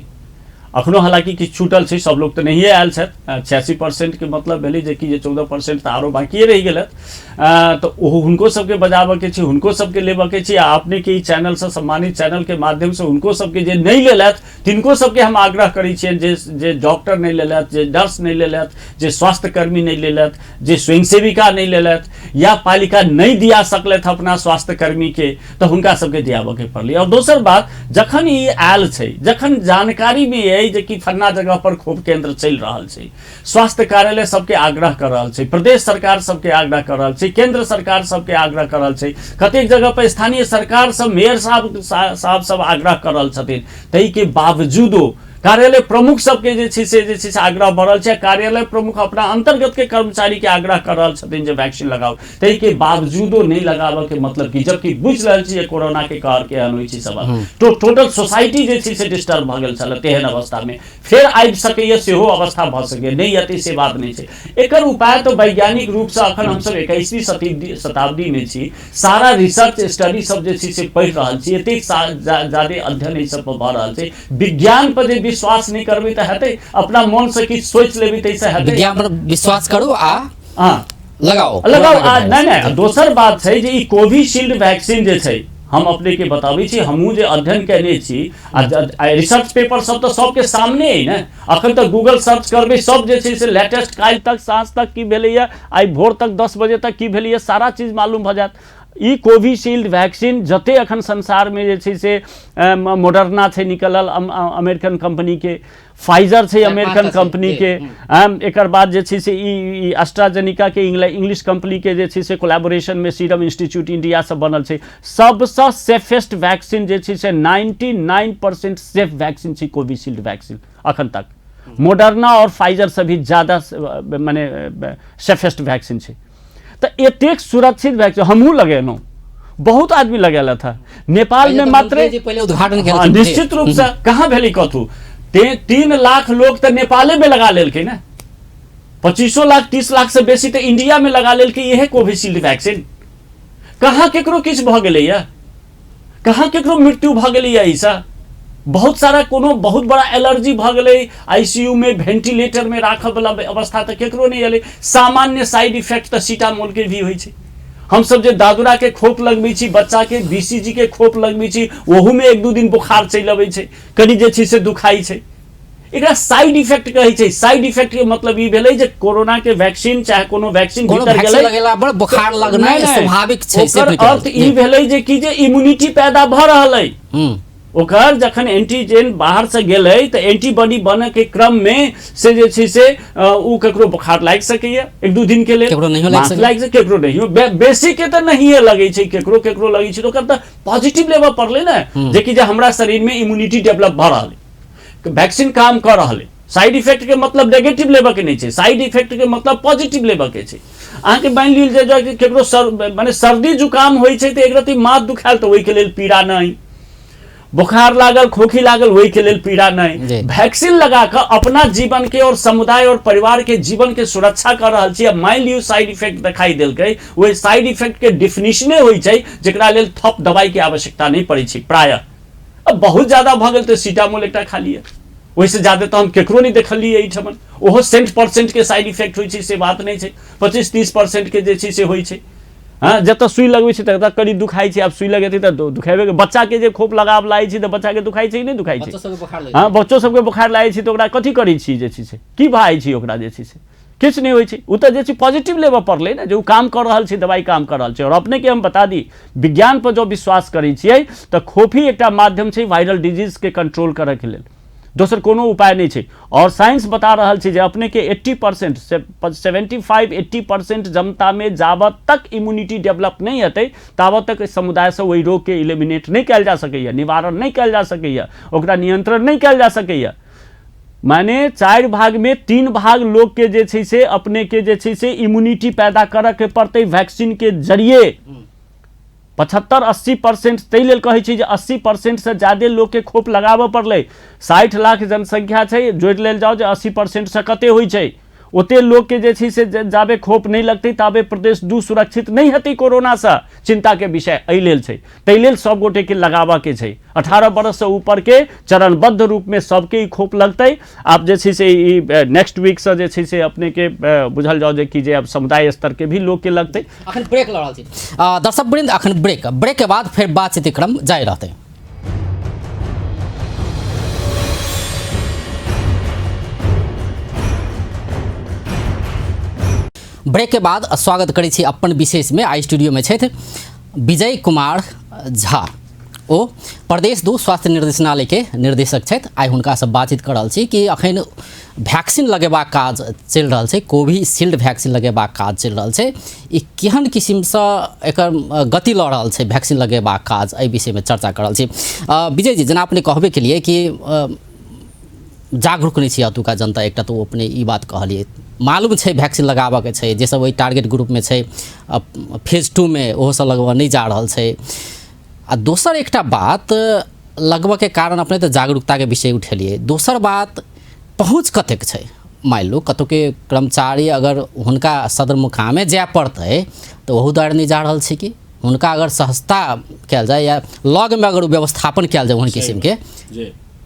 अखनो हालांकि किछु छूटल छै, सब लोग तऽ नहिए आयल छथि। 86% के मतलब भेलै जे कि जे 14% तऽ आरो बाकिए रहि गेलथि, तऽ ओहो हुनको सबके बजाबऽके छै, हुनको सबके लेबऽके छै। आ अपनेके ई चैनलसँ, सम्मानित चैनलके माध्यमसँ हुनको सबके जे नहि लेलथि तिनको सबके हम आग्रह करै छियनि, जे जे डॉक्टर नहि लेलथि, जे नर्स नहि लेलथि, जे स्वास्थ्यकर्मी नहि लेलथि, जे स्वयंसेविका नहि लेलथि या पालिका नहि दिया सकलथि अपना स्वास्थ्यकर्मीके, तऽ हुनका सबके दियाबऽके पड़लै। आओर दोसर बात, जखन ई आयल छै, जखन जानकारीमे अइ जे कि फन्ना जगह पर खोप केन्द्र चलि रहल छै, स्वास्थ्य कार्यालय सबके आग्रह कऽ रहल छै, प्रदेश सरकार सबके आग्रह कऽ रहल छै, केंद्र सरकार सबके आग्रह कऽ रहल छै, कतेक जगह पर स्थानीय सरकार सब, मेयर साहब साहब सब आग्रह कऽ रहल छथिन, ताहिके बावजूदो कार्यालय प्रमुख सबके जे छै से जे छै से आग्रह भऽ रहल छै, कार्यालय प्रमुख अपना अंतर्गत के कर्मचारी के आग्रह कऽ रहल छथिन जे वैक्सीन लगाउ, ताहिके बावजूदो नहि लगाबऽ के मतलब की? जबकि बुझि रहल छी जे कोरोना के कहर केहन होइ छै, सब टोटल सोसाइटी जे छै से डिस्टर्ब भऽ गेल छल, तेहन अवस्थामे फेर आबि सकैए सेहो अवस्था भऽ सकैए, नहि एतै से बात नहि छै। एकर उपाय तऽ वैज्ञानिक रूपसँ अखन हमसब 21वीं शताब्दीमे छी, सारा रिसर्च स्टडी सब जे छै से पढ़ि रहल छी, एतेक जादे अध्ययन एहि सब पर भऽ रहल छै। विज्ञान पर जे विश्वास नहि करबै तऽ हेतै? अपना मोनसँ किछु सोचि लेबै ताहिसँ हेतै? विज्ञान पर विश्वास करू आ हँ लगाओ, लगाओ। आ नहि नहि, दोसर बात छै जे ई कोविशील्ड वैक्सीन जे छै, हम अपने के बताबै छी, हमहूँ जे अध्ययन केने छी आ रिसर्च पेपर सब तऽ सबके सामने अइ ने, अखन तऽ गूगल सर्च करबै सब जे छै से लेटेस्ट काल्हि तक साँझ तक की भेलैए, आइ भोर तक 10 बजे तक की भेलैए, सारा चीज मालूम भऽ जायत। ई कोविशील्ड वैक्सीन जते अखन संसारमे जे छै से मोडर्ना छै निकलल अमेरिकन कंपनीके, फाइजर छै अमेरिकन कंपनीके, एकर बाद जे छै से ई एस्ट्राजेनिकाके इंग्लिश कंपनीके जे छै से कोलैबोरेशनमे सीरम इंस्टीट्यूट इंडिया से बनल छै। सबसँ सेफेस्ट वैक्सीन जे छै से 99% सेफ वैक्सीन छै कोविशील्ड वैक्सीन अखन तक, मोडर्ना और फाइजर से भी ज़्यादा माने सेफेस्ट वैक्सीन छै। तऽ एतेक सुरक्षित वैक्सीन हमहूँ लगेलहुँ, बहुत आदमी लगेलथि हँ नेपाल में पहिले तऽ मात्रे मंत्री जी पहिले उद्घाटन हाँ, केलखिन। निश्चित रूप से कहाँ भेलै कथू 3 लाख लोग तऽ नेपाले में लगा लेलकै ने। 25 लाख 30 लाख से बेसी तऽ इंडिया में लगा लेलकै इहे कोविशील्ड वैक्सीन। कहाँ केकरो किछु भऽ गेलैया, कहाँ केकरो मृत्यु भऽ गेलैया? एहिसँ बहुत सारा कोनो बहुत बड़ा एलर्जी भऽ गेलै, आईसीयू में वेंटिलेटर में राखऽ वाला अवस्था तऽ केकरो नहि एलै। सामान्य साइड इफेक्ट तऽ सीतामोल के भी होइ छै। हमसब जे दादुरा के खोप लगबै छी, बच्चा के बीसीजी के खोप लगबै छी, ओहू में 1-2 दिन बोखार चलि अबै छै, कनि जे छै से दुखाइ छै। एकरा साइड इफेक्ट कहै छै। साइड इफेक्ट के मतलब ई भेलै जे कोरोना के वैक्सीन चाहे कोनो वैक्सीन कोनो भीतर वैक्सीन गेलै लगेला पर बोखार लगनाइ नहि, नहि। स्वाभाविक छै, से ओकर नहि कहल। अर्थ ई भेलै जे कि जे इम्यूनिटी पैदा भऽ रहल अइ। ओकर जखन एंटीजन बाहर से गेलै तऽ एंटीबॉडी बनऽ के क्रम में से जे छै से उ केकरो बोखार लागि सकैया 1-2 दिन के लेल, केकरो नहियो लागि माथ सकैया। लागि सकै, केकरो नहियो, बेसी के तऽ नहिये लगै छै, केकरो केकरो लगै छै, तऽ ओकर तऽ पॉजिटिव लेबऽ पड़लै ने, जे कि जे हमरा शरीर में इम्यूनिटी डेवलप भऽ रहल अइ, वैक्सीन काम कऽ रहल अइ। साइड इफेक्ट के मतलब नेगेटिव लेबऽ के नहि छै, साइड इफेक्ट के मतलब पॉजिटिव लेबऽ के छै। अहाँके मानि लिअ जे जे केकरो माने सर्दी जुकाम होइ छै तऽ एक रत्ती माथ दुखायल तऽ ओहिके लेल पीड़ा नहि, बोखार लागल खोखी लागल ओहिके लेल पीड़ा नहि। वैक्सीन लगा कऽ अपना जीवन के और समुदाय और परिवार के जीवन के सुरक्षा कऽ रहल छी। आ मानि लियौ साइड इफेक्ट देखाई देलकै, ओहि साइड इफेक्ट के डिफिनीशने होइ छै जेकरा लेल थप दवाई के आवश्यकता नहि पड़ै छै प्रायः। अब बहुत ज्यादा भऽ गेल तऽ सीतामोल एकटा खा लिअ, ओहिसँ ज्यादा तऽ हम केकरो नहि देखलियै एहिठमन। ओहो 100% के साइड इफेक्ट होइ छै से बात नहि छै, 25-30% के जे छै से होइ छै। हँ, जतऽ सुइ लगबै छै ततऽ कनि दुखाइ छै। आब सुइ लगेतै तऽ दुखेबे, बच्चाके जे खोप लगाबऽ लागै छै तऽ बच्चाके दुखाइ छै कि नहि दुखाइ छै? बच्चो सबके बोखार लगै हँ, बच्चो सबके बोखार लागै छै तऽ ओकरा कथी करै छी जे छै से की भऽ जाइ छै ओकरा जे छै से किछु नहि होइ छै। ओ तऽ जे छै पॉजिटिव लेबऽ पड़लै ने जे ओ काम कऽ रहल छै, दवाइ काम कऽ रहल छै। और अपनेके हम बता दी, विज्ञान पर जँ विश्वास करै छियै तऽ खोपी एकटा माध्यम छै वायरल डिजीजके कंट्रोल करऽके लेल, दोसर कोनो उपाय नहि छै। और साइंस बता रहल छै जे अपनेके 80% से 75-80% जनतामे जाबत तक इम्यूनिटी डेवलप नहि हेतै ताबत तक समुदायसँ ओहि रोगके इलिमिनेट नहि कयल जा सकैए, निवारण नहि कयल जा सकैए, ओकरा नियंत्रण नहि कयल जा सकैए। माने 4 भाग में 3 भाग लोग के जे छै से अपने के जे छै से इम्यूनिटी पैदा करऽ के पड़तै वैक्सीन के जरिए। 75-80% ताहि लेल कहै छै जे 80% से ज्यादे लोग के खोप लगाबऽ पड़लै। 60 लाख जनसंख्या छै, जोड़ि लेल जाओ जे 80% से कते होइ छै, ओते लोग के जे छै से जाबे खोप नहि लगतै ताबे प्रदेश 2 सुरक्षित नहि हेतै कोरोनासँ। चिंता के विषय एहि लेल छै, ताहि लेल सब गोटे के लगाबऽ के छै। 18 बरस से ऊपर के चरणबद्ध रूप में सबके ई खोप लगतै। आब जे छै से ई नेक्स्ट वीक से जे छै से अपने के बुझल जाओ जे कि जे आब समुदाय स्तर के भी लोग के लगतै। अखन ब्रेक लऽ रहल छी दर्शक वृंद, अखन ब्रेक के बाद फेर बातचीत क्रम जारी रहतै। ब्रेक के बाद स्वागत करै छी अपन विशेष में। आई स्टूडियो में छथि विजय कुमार झा, ओ प्रदेश 2 स्वास्थ्य निर्देशनालय के निर्देशक छथि। आइ हुनकासँ बातचीत कऽ रहल छी कि अखन वैक्सीन लगेबाक काज चलि रहल छै, कोविशील्ड वैक्सीन लगेबाक काज चलि रहल छै, ई केहन किसिमसँ एकर गति लऽ रहल छै वैक्सीन लगेबाक काज, एहि विषयमे चर्चा कऽ रहल छी। विजय जी, जेना अपने कहबे केलिए कि जागरूक नहि छै एतुका जनता, एकटा तऽ ओ अपने ई बात कहलिए, मालूम छै वैक्सीन लगाबऽके छै, जे सब ओहि टारगेट ग्रुपमे छै फेज 2 मे ओहो सब लगबऽ नहि जा रहल छै। आ दोसर एकटा बात लगबऽके कारण अपने तऽ जागरूकताके विषय उठेलिए, दोसर बात पहुँच कतेक छै। मानि लू कतौके कर्मचारी अगर हुनका सदर मुकामे जाय पड़तै तऽ ओहू दुआरे नहि जा रहल छै कि हुनका अगर सहजता कयल जाय या लगमे अगर व्यवस्थापन कयल जाय ओहन किसिमके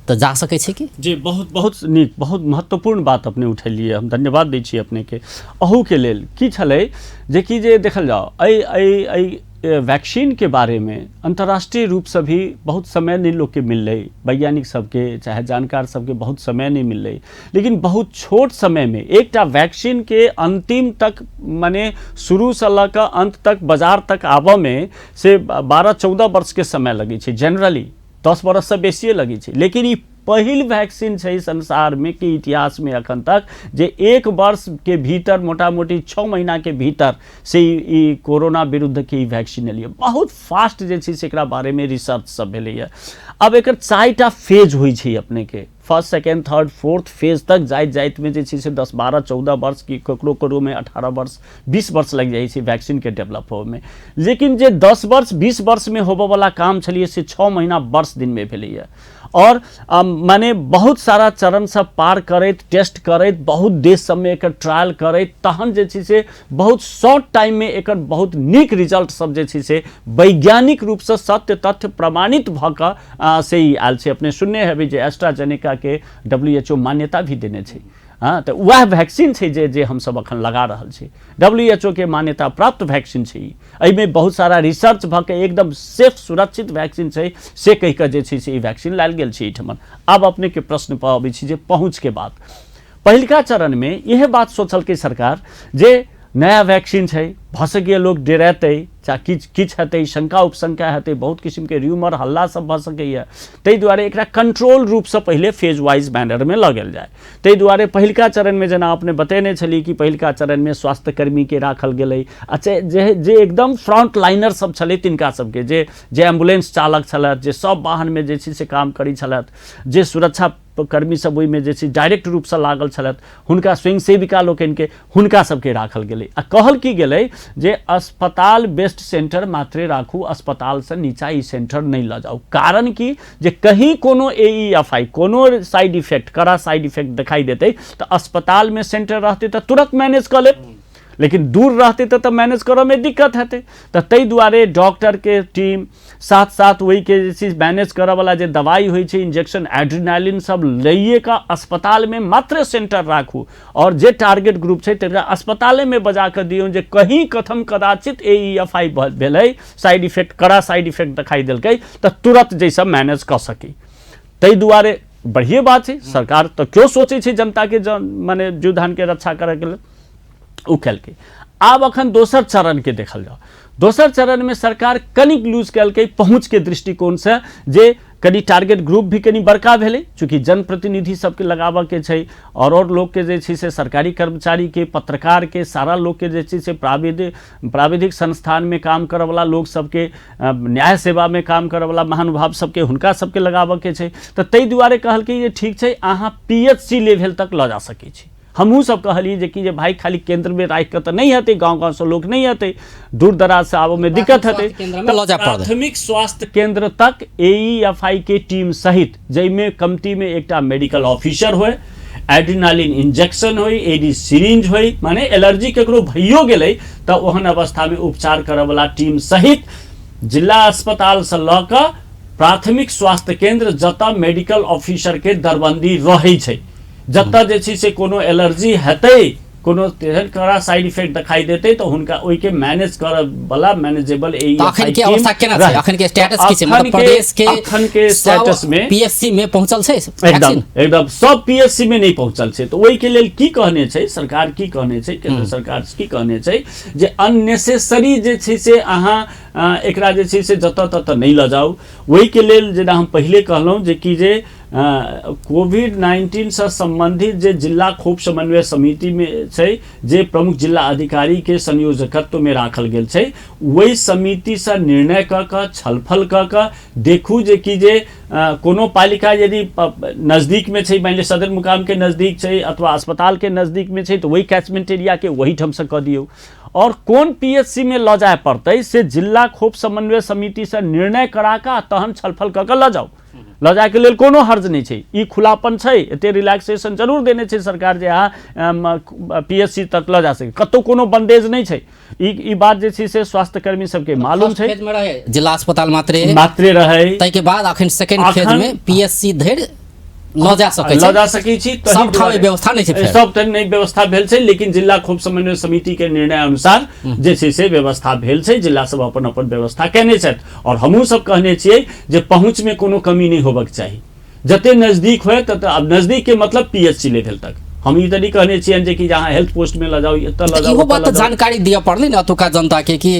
तऽ जा सकै छै कि? जी, बहुत बहुत नीक, बहुत महत्वपूर्ण बात अपने उठेलिए, हम धन्यवाद दै छी अपनेके। अहूके लेल की छलै जे कि जे देखल जाओ एहि एहि एहि वैक्सीन के बारे में अंतर्राष्ट्रीय रूप से भी बहुत समय नहीं लोग के मिललै, वैज्ञानिक सबके चाहे जानकार सबके बहुत समय नहीं मिललै, लेकिन बहुत छोट समय में एकटा वैक्सीन के अंतिम तक माने शुरू से लऽ कऽ अंत तक बाजार तक आबऽ में से 12-14 वर्ष के समय लगै छै, जनरली 10 बरससँ बेसिए लगै छै। लेकिन ई पहिल वैक्सीन छै संसार में कि इतिहास में अखन तक जे 1 वर्ष के भीतर मोटा मोटी 6 महीना के भीतर से ई कोरोना विरुद्ध के ई वैक्सीन एलियै। बहुत फास्ट जे छै से एकरा बारे में रिसर्च सब भेलैए। अब एकर 4टा फेज होइ छै अपने के। First second third fourth phase तक जाइत जाइतमे जे छै से 10 12 14 वर्ष कि ककरो ककरोमे 18 वर्ष 20 वर्ष लागि जाइ छै वैक्सीनके डेवलप होबऽमे। लेकिन जे 10 वर्ष 20 वर्षमे होबऽवला काम छलियै से 6 महीना वर्ष दिनमे भेलैए। और माने बहुत सारा चरण सब पार करैत, टेस्ट करैत, बहुत देश सबमे एकर ट्रायल करैत, तहन जे छै से बहुत शॉर्ट टाइममे एकर बहुत नीक रिजल्ट सब जे छै से वैज्ञानिक रूपसँ सत्य तथ्य प्रमाणित भऽ कऽ से ई आयल छै। अपने सुनने हेबै जे एस्ट्राजेनेकाके WHO मान्यता भी देने छै। हँ, तऽ वएह वैक्सीन छै जे जे हमसब अखन लगा रहल छी। WHO के मान्यता प्राप्त वैक्सीन छै ई। एहिमे बहुत सारा रिसर्च भऽ के एकदम सेफ सुरक्षित वैक्सीन छै से कहि कऽ जे छै से ई वैक्सीन लायल गेल छै एहिठमन। आब अपनेके प्रश्न पर अबै छी जे पहुँचके बात। पहिलका चरणमे इएह बात सोचलकै सरकार जे नया वैक्सीन छै, भऽ सकैए लोक डेरेतै चाहे किछु किछु हेतै, शंका उपशंका हेतै, बहुत किसिमके र्यूमर हल्ला सब भऽ सकैए, ताहि दुआरे एकरा कंट्रोल रूपसँ पहिले फेज वाइज मैनरमे लऽ गेल जाय। ताहि दुआरे पहिलका चरणमे जेना अपने बतेने छलियै कि पहिलका चरणमे स्वास्थ्यकर्मीके राखल गेलै, अच्छा जे जे एकदम फ्रंट लाइनर सब छलै तिनका सबके, जे जे एम्बुलेंस चालक छलथि, जे सब वाहनमे जे छै से काम करै छलथि, जे सुरक्षा कर्मी सब ओहिमे जे छै डायरेक्ट रूपसँ लागल छलथि, हुनका स्वयंसेविका लोकनिके हुनका सबके राखल गेलै। आ कहल की गेलै जे अस्पताल बेस्ड सेंटर मात्रे राखू, अस्पतालसँ नीचा ई सेंटर नहि लऽ जाउ। कारण की जे कहीं कोनो AEFI कोनो साइड इफेक्ट, कड़ा साइड इफेक्ट देखाई देतै तऽ अस्पतालमे सेंटर रहतै तऽ तुरंत मैनेज कऽ लेब, लेकिन दूर रहतै तऽ मैनेज करऽमे दिक्कत हेतै। तऽ ताहि दुआरे डॉक्टरके टीम साथ साथ ओहिके जे छै मैनेज करऽवला जे दवाइ होइ छै, इंजेक्शन एड्रीनालिन सब लैए कऽ अस्पतालमे मात्र सेंटर राखू, आओर जे टारगेट ग्रुप छै तकरा अस्पतालेमे बजा कऽ दियौ जे कहीं कथम कदाचित AEFI भेलै, साइड इफेक्ट, कड़ा साइड इफेक्ट देखाइ देलकै तऽ तुरंत जाहिसँ मैनेज कऽ सकी। ताहि दुआरे बढ़िए बात छै, सरकार तऽ क्यो सोचै छै जनताके माने जीवधानके रक्षा करऽके लेल ओ केलकै। आब अखन दोसर चरणके देखल जाउ। दोसर चरणमे सरकार कनिक लूज केलकै पहुँचके दृष्टिकोणसँ, जे कनि टारगेट ग्रुप भी कनि बड़का भेलै, चूँकि जनप्रतिनिधि सबके लगाबऽके छै और लोकके जे छै से सरकारी कर्मचारीके, पत्रकारके, सारा लोकके जे छै से प्राविधिक संस्थानमे काम करऽवला लोक सबके, न्याय सेवामे काम करऽवला महानुभाव सबके, हुनका सबके लगाबऽके छै। तऽ ताहि दुआरे कहलकै जे ठीक छै अहाँ PHC level तक लऽ जा सकै छी। हमहूँ सब कहलियै जे कि जे भाई खाली केंद्रमे राखि कऽ तऽ नहि हेतै, गाँव गाँवसँ लोक नहि हेतै, दूर दराजसँ आबऽमे दिक्कत हेतै। प्राथमिक स्वास्थ्य केंद्र तक AEFI के टीम सहित, जाहिमे कमतीमे एकटा मेडिकल ऑफिसर होय, एड्रीनालिन इंजेक्शन होय, AD syringe होय, माने एलर्जी ककरो भइयो गेलै तऽ ओहन अवस्थामे उपचार करऽवला टीम सहित जिला अस्पतालसँ लऽ कऽ प्राथमिक स्वास्थ्य केंद्र जतऽ मेडिकल ऑफिसरके दरबंदी रहै छै, जतऽ जे छै से कोनो एलर्जी हेतै, कोनो तेहन कड़ा साइड इफेक्ट देखाई देतै तऽ हुनका ओहिके मैनेज करऽ वाला मैनेजेबल अखन के अवस्था केना छै, अखन के स्टेटस की छै, मतलब प्रदेश के अखन के स्टेटस में पीएससी में पहुंचल छै एकदम एकदम सब पीएससी में नहीं पहुंचल छै। तऽ ओहिके लेल की कहने छै सरकार, की कहने छै केंद्र सरकार, की कहने छै जे अननेसेसरी जे छै से अहाँ एकरा जे छै से जतऽ ततऽ नहि लऽ जाउ। ओहिके लेल जेना हम पहिले कहलहुँ जे कि जे कोविड-19 से संबंधित जे जिला खोप समन्वय समिति में छै, जे प्रमुख जिला अधिकारी के संयोजकत्व में राखल गेल छै, वही समिति से निर्णय कऽ कऽ छलफल कऽ कऽ देखू जे कि जे कोनो पालिका यदि नजदीक में छै, मानि लिअ सदर मुकाम के नजदीक छै अथवा अस्पताल के नजदीक में छै, तऽ वही कैचमेंट एरिया के वही ठाम से कऽ दियौ। और कोन PHC में लऽ जाय पड़तै से जिला खोप समन्वय समिति से निर्णय करा कऽ तहन छलफल कऽ कऽ लऽ जाउ। लऽ जायके लेल कोनो हर्ज नहि छै, ई खुलापन छै, एते रिलैक्सेशन जरूर देने छै सरकार जे अहाँ PHC तक लऽ जा सकै, कतहु कोनो बंदेज नहि छै। ई बात जे छै से स्वास्थ्यकर्मी सबके मालूम छै। फेज में रहे जिला अस्पताल मात्रे मात्रे रहे, ताहिके बाद अखन सेकंड फेज में PHC धरि लऽ जा सकै लऽ जा सकै छी। सब ठाम व्यवस्था नहि छै, सब ठाम नहि व्यवस्था भेल छै, लेकिन जिला खोप समन्वय समिति के निर्णय अनुसार जे छै से व्यवस्था भेल छै। जिला सब अपन अपन व्यवस्था केने छथि और हमहूँ सब कहने छियै जे पहुँच में कोनो कमी नहि होबक चाही, जते नजदीक होय तते। अब नजदीक के मतलब PHC level तक, हम ई तऽ नहि कहने छियनि जे कि अहाँ हेल्थ पोस्ट में लऽ जाउ, एतऽ लऽ जाउ। इहो बात तऽ जानकारी दिअ पड़लै ने एतुका जनता के कि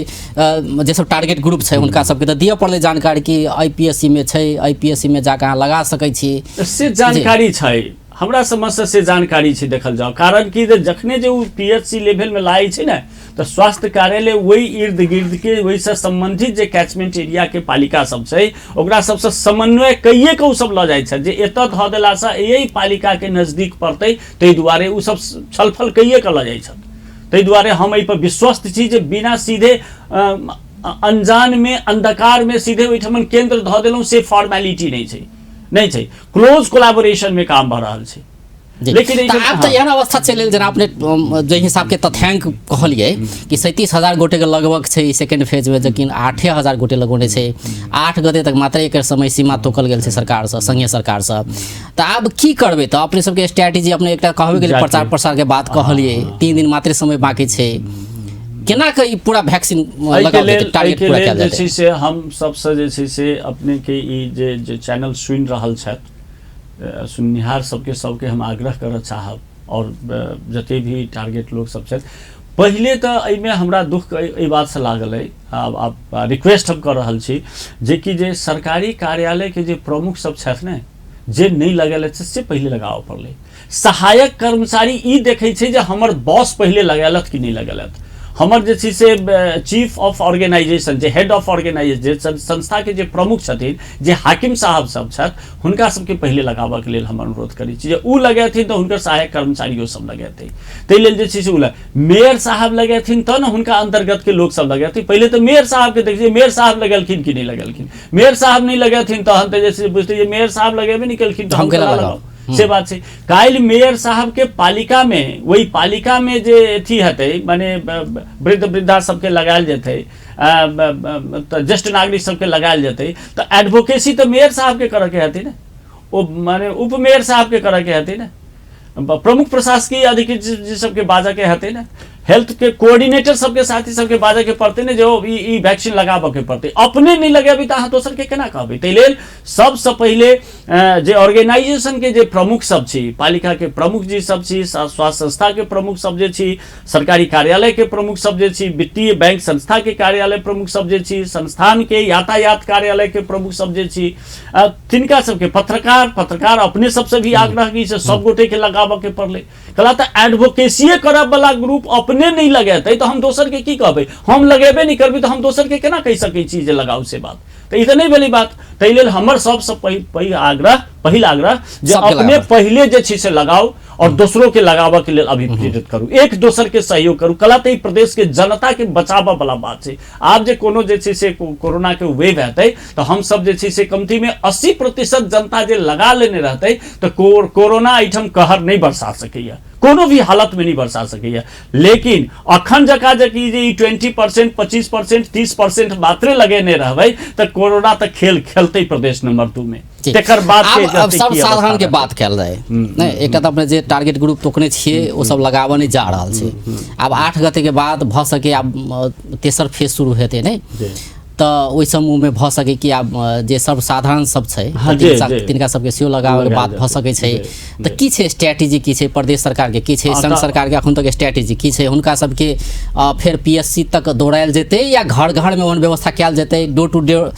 जे सब टारगेट ग्रुप छै हुनका सबके तऽ दिअ पड़लै जानकारी कि IPSC में छै, IPSC में जाकऽ अहाँ लगा सकै छी, से जानकारी छै। हमरा समझसँ से जानकारी छै। देखल जाउ, कारण कि जे जखने जे ओ PHC लेवलमे लागै छै ने, तऽ स्वास्थ्य कार्यालय ओहि इर्द गिर्द के, ओहिसँ सम्बन्धित जे कैचमेंट एरियाके पालिका सब छै, ओकरा सबसँ समन्वय कैये कऽ ओ सब लऽ जाइ छथि जे एतऽ धऽ देलासँ एहि पालिकाके नजदीक पड़तै। ताहि दुआरे ओ सब छलफल कैये कऽ लऽ जाइ छथि। ताहि दुआरे हम एहिपर विश्वस्त छी जे बिना सीधे अनजानमे, अन्धकारमे सीधे ओहिठमन केन्द्र धऽ देलहुँ, से फॉर्मेलिटी नहि छै, नहि छै। क्लोज कोलाबोरेशनमे काम भऽ रहल छै। लेकिन आब तऽ एहन अवस्था चलि गेल, जेना अपने जाहि हिसाबके तथ्यांक कहलियै कि 37,000 गोटेके लगभग छै सेकेंड फेजमे, लेकिन 8,000 गोटे लगौने छै। 8 गते तक मात्र एकर समय सीमा तोकल गेल छै सरकारसँ, संघीय सरकारसँ। तऽ आब की करबै? तऽ अपने सबके स्ट्रेटेजी अपने एकटा कहबे गेलै, प्रचार प्रसारके बात कहलियै, 3 दिन मात्र समय बाँकी छै, केना कऽ ई पूरा वैक्सीन लगाओल जेतै, टारगेट पूरा कयल जेतै? जे छै से हम सबसँ जे छै से अपनेके ई जे जे चैनल सुनि रहल छथि, सुननिहार सबके सबके हम आग्रह करऽ चाहब, आओर जते भी टारगेट लोक सब छथि, पहिले तऽ एहिमे हमरा दुख एहि बातसँ लागल अइ, आब आब रिक्वेस्ट हम कऽ रहल छी जेकि जे सरकारी कार्यालयके जे प्रमुख सब छथि ने, जे नहि लगेलथि से पहिले लगाबऽ पड़लै। सहायक कर्मचारी ई देखै छै जे हमर बॉस पहिले लगेलथि कि नहि लगेलथि। हमर जे छै से चीफ ऑफ ऑर्गेनाइजेशन, जे हेड ऑफ ऑर्गेनाइजेशन, जे संस्थाके जे प्रमुख छथिन, जे हाकिम साहब सब छथि, हुनका सबके पहिले लगाबऽके लेल हम अनुरोध करै छी जे ओ लगेथिन तऽ हुनकर सहायक कर्मचारियो सब लगेतै। ताहि लेल जे छै से ओ मेयर साहब लगेथिन तऽ ने हुनका अन्तर्गतके लोक सब लगेथिन। पहिले तऽ मेयर साहबके देखै छियै, मेयर साहब लगेलखिन कि नहि लगेलखिन। मेयर साहब नहि लगेथिन तहन तऽ जे छै बुझतै जे मेयर साहब लगेबे नहि केलखिन तऽ हम केना लगाउ, से बात छै। काल्हि मेयर साहब के पालिका में, वही पालिका में जे अथी हेतै, माने वृद्ध वृद्धा सबके लगायल जेतै, तऽ ज्येष्ठ नागरिक सबके लगायल जेतै, तऽ एडवोकेसी तऽ मेयर साहब के करऽ के हेतै ने, ओ माने उप मेयर साहब के करऽ के हेतै ने, प्रमुख प्रशासकीय अधिकृत जी सबके बाजऽ के हेतै ने, हेल्थ के कोऑर्डिनेटर सबके साथी सबके बाजऽ के पड़तै ने जे ओ ई वैक्सीन लगाबऽ के पड़तै। अपने नहि लगेबै तऽ अहाँ दोसर के केना कहबै? ताहि लेल सबसँ पहिले जे ऑर्गेनाइजेशन के जे प्रमुख सब छी, पालिका के प्रमुख जी सब छी, स्वास्थ्य संस्था के प्रमुख सब जे छी, सरकारी कार्यालय के प्रमुख सब जे छी, वित्तीय बैंक संस्था के कार्यालय प्रमुख सब जे छी, संस्थान के यातायात कार्यालय के प्रमुख सब जे छी, तिनका सबके पत्रकार पत्रकार अपने सबसे भी आग्रह की से सब गोटे के लगाबऽ के पड़लै। कला तऽ एडवोकेसीए करऽ वाला ग्रुप अपने नहि लगेतै तऽ हम दोसर के की कहबै? हम लगेबे नहि करबै तऽ हम दोसर के केना कहि सकै छी जे लगाउ, से बात तऽ ई तऽ नहि भेलै बात। ताहि लेल हमर सबसँ पैघ आग्रह, पहिल आग्रह जे अपने पहिले जे छै से लगाउ और दोसरों के लगाबऽ के लेल अभिप्रेरित करू, एक दोसर के सहयोग करू। कला तऽ ई प्रदेश के जनता के बचाबऽ वाला बात छै। आब जे कोनो जे छै से कोरोना के वेव हेतै तऽ हमसब जे छै से कमती में 80% जनता जे लगा लेने रहतै तऽ कोरोना एहिठाम कहर नहि बरसा सकैया, कोनो भी हालत में नहीं बरसा सकैया। लेकिन अखन जकाँ जे कि जे ई 20%, 25%, 30% मात्रे लगेने रहबै तऽ कोरोना तऽ खेल खेलतै प्रदेश नंबर 2 में। तेकर बाद के सब साधारण के बात कयल जाय नहि, एकटा तऽ अपने जे टारगेट ग्रुप तोकने छियै ओ सब लगाबऽ नहि जा रहल छै। आब 8 गते के बाद भऽ सके आब तेसर फेज शुरू हेतै नहि, तऽ ओहि समूहमे भऽ सकै कि आब जे सर्वसाधारण सब छै तिनका सबके सेहो लगाबऽके बात भऽ सकै छै। तऽ की छै स्ट्रेटेजी, की छै प्रदेश सरकारके, की छै संघ सरकारके अखन तक स्ट्रेटेजी की छै? हुनका सबके फेर PSC तक दौड़ायल जेतै या घर घरमे ओहन व्यवस्था कयल जेतै, डोर टू डोर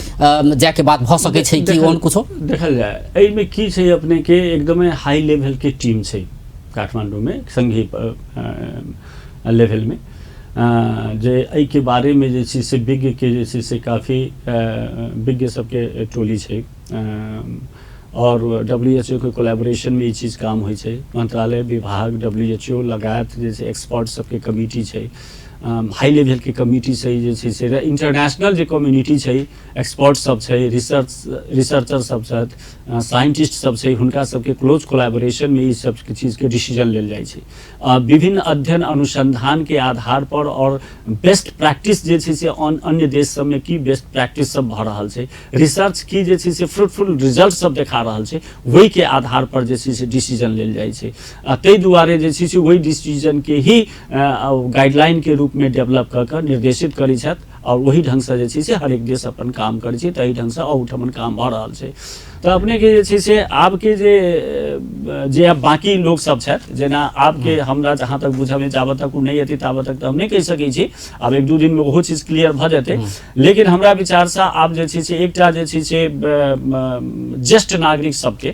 जायके बात भऽ सकै छै कि ओहन कुछो? देखल जाय एहिमे की छै, अपनेके एकदमै हाई लेवलके टीम छै काठमाण्डूमे, संघीय लेवलमे, जे एहिके बारेमे जे छै से विज्ञके जे छै से काफी विज्ञ सबके टोली छै और WHO के कोलैबोरेशनमे ई चीज काम होइ छै। मंत्रालय, विभाग, WHO लगायत जे छै एक्सपर्ट सबके कमिटी छै, हाई लेवलके कमिटी छै, जे छै से इंटरनेशनल जे कम्युनिटी छै, एक्सपर्ट सब छै, रिसर्चर सब छथि, साइंटिस्ट सब छै, हुनका सबके क्लोज कोलैबोरेशनमे ई सब चीजके डिसीजन लेल जाइ छै। विभिन्न अध्ययन अनुसंधान के आधार पर और बेस्ट प्रैक्टिस जे छै से अन्य देश सबमे की बेस्ट प्रैक्टिस सब भऽ रहल छै, रिसर्च की जे छै से फ्रूटफुल रिजल्ट सब देखा रहल छै, ओहिके आधार पर जे छै से डिसीजन लेल जाइ छै। ताहि दुआरे जे छै से ओहि डिसीजनके ही गाइडलाइनके रूपमे डेवलप कऽ कऽ निर्देशित करै छथि और ओही ढङ्गसँ जे छै से हरेक देश अपन काम करै छै, ताहि ढङ्गसँ अहूठमन काम भऽ रहल छै। तऽ अपनेके जे छै से आबके जे जे आब बाँकी लोकसब छथि, जेना आबके हमरा जहाँ तक बुझबमे जाबत तक ओ नहि एतै ताबत तक तऽ हम नहि कहि सकै छी, आब 1-2 दिनमे ओहो चीज क्लियर भऽ जेतै। लेकिन हमरा विचारसँ आब जे छै से एकटा जे छै से ज्येष्ठ नागरिक सबके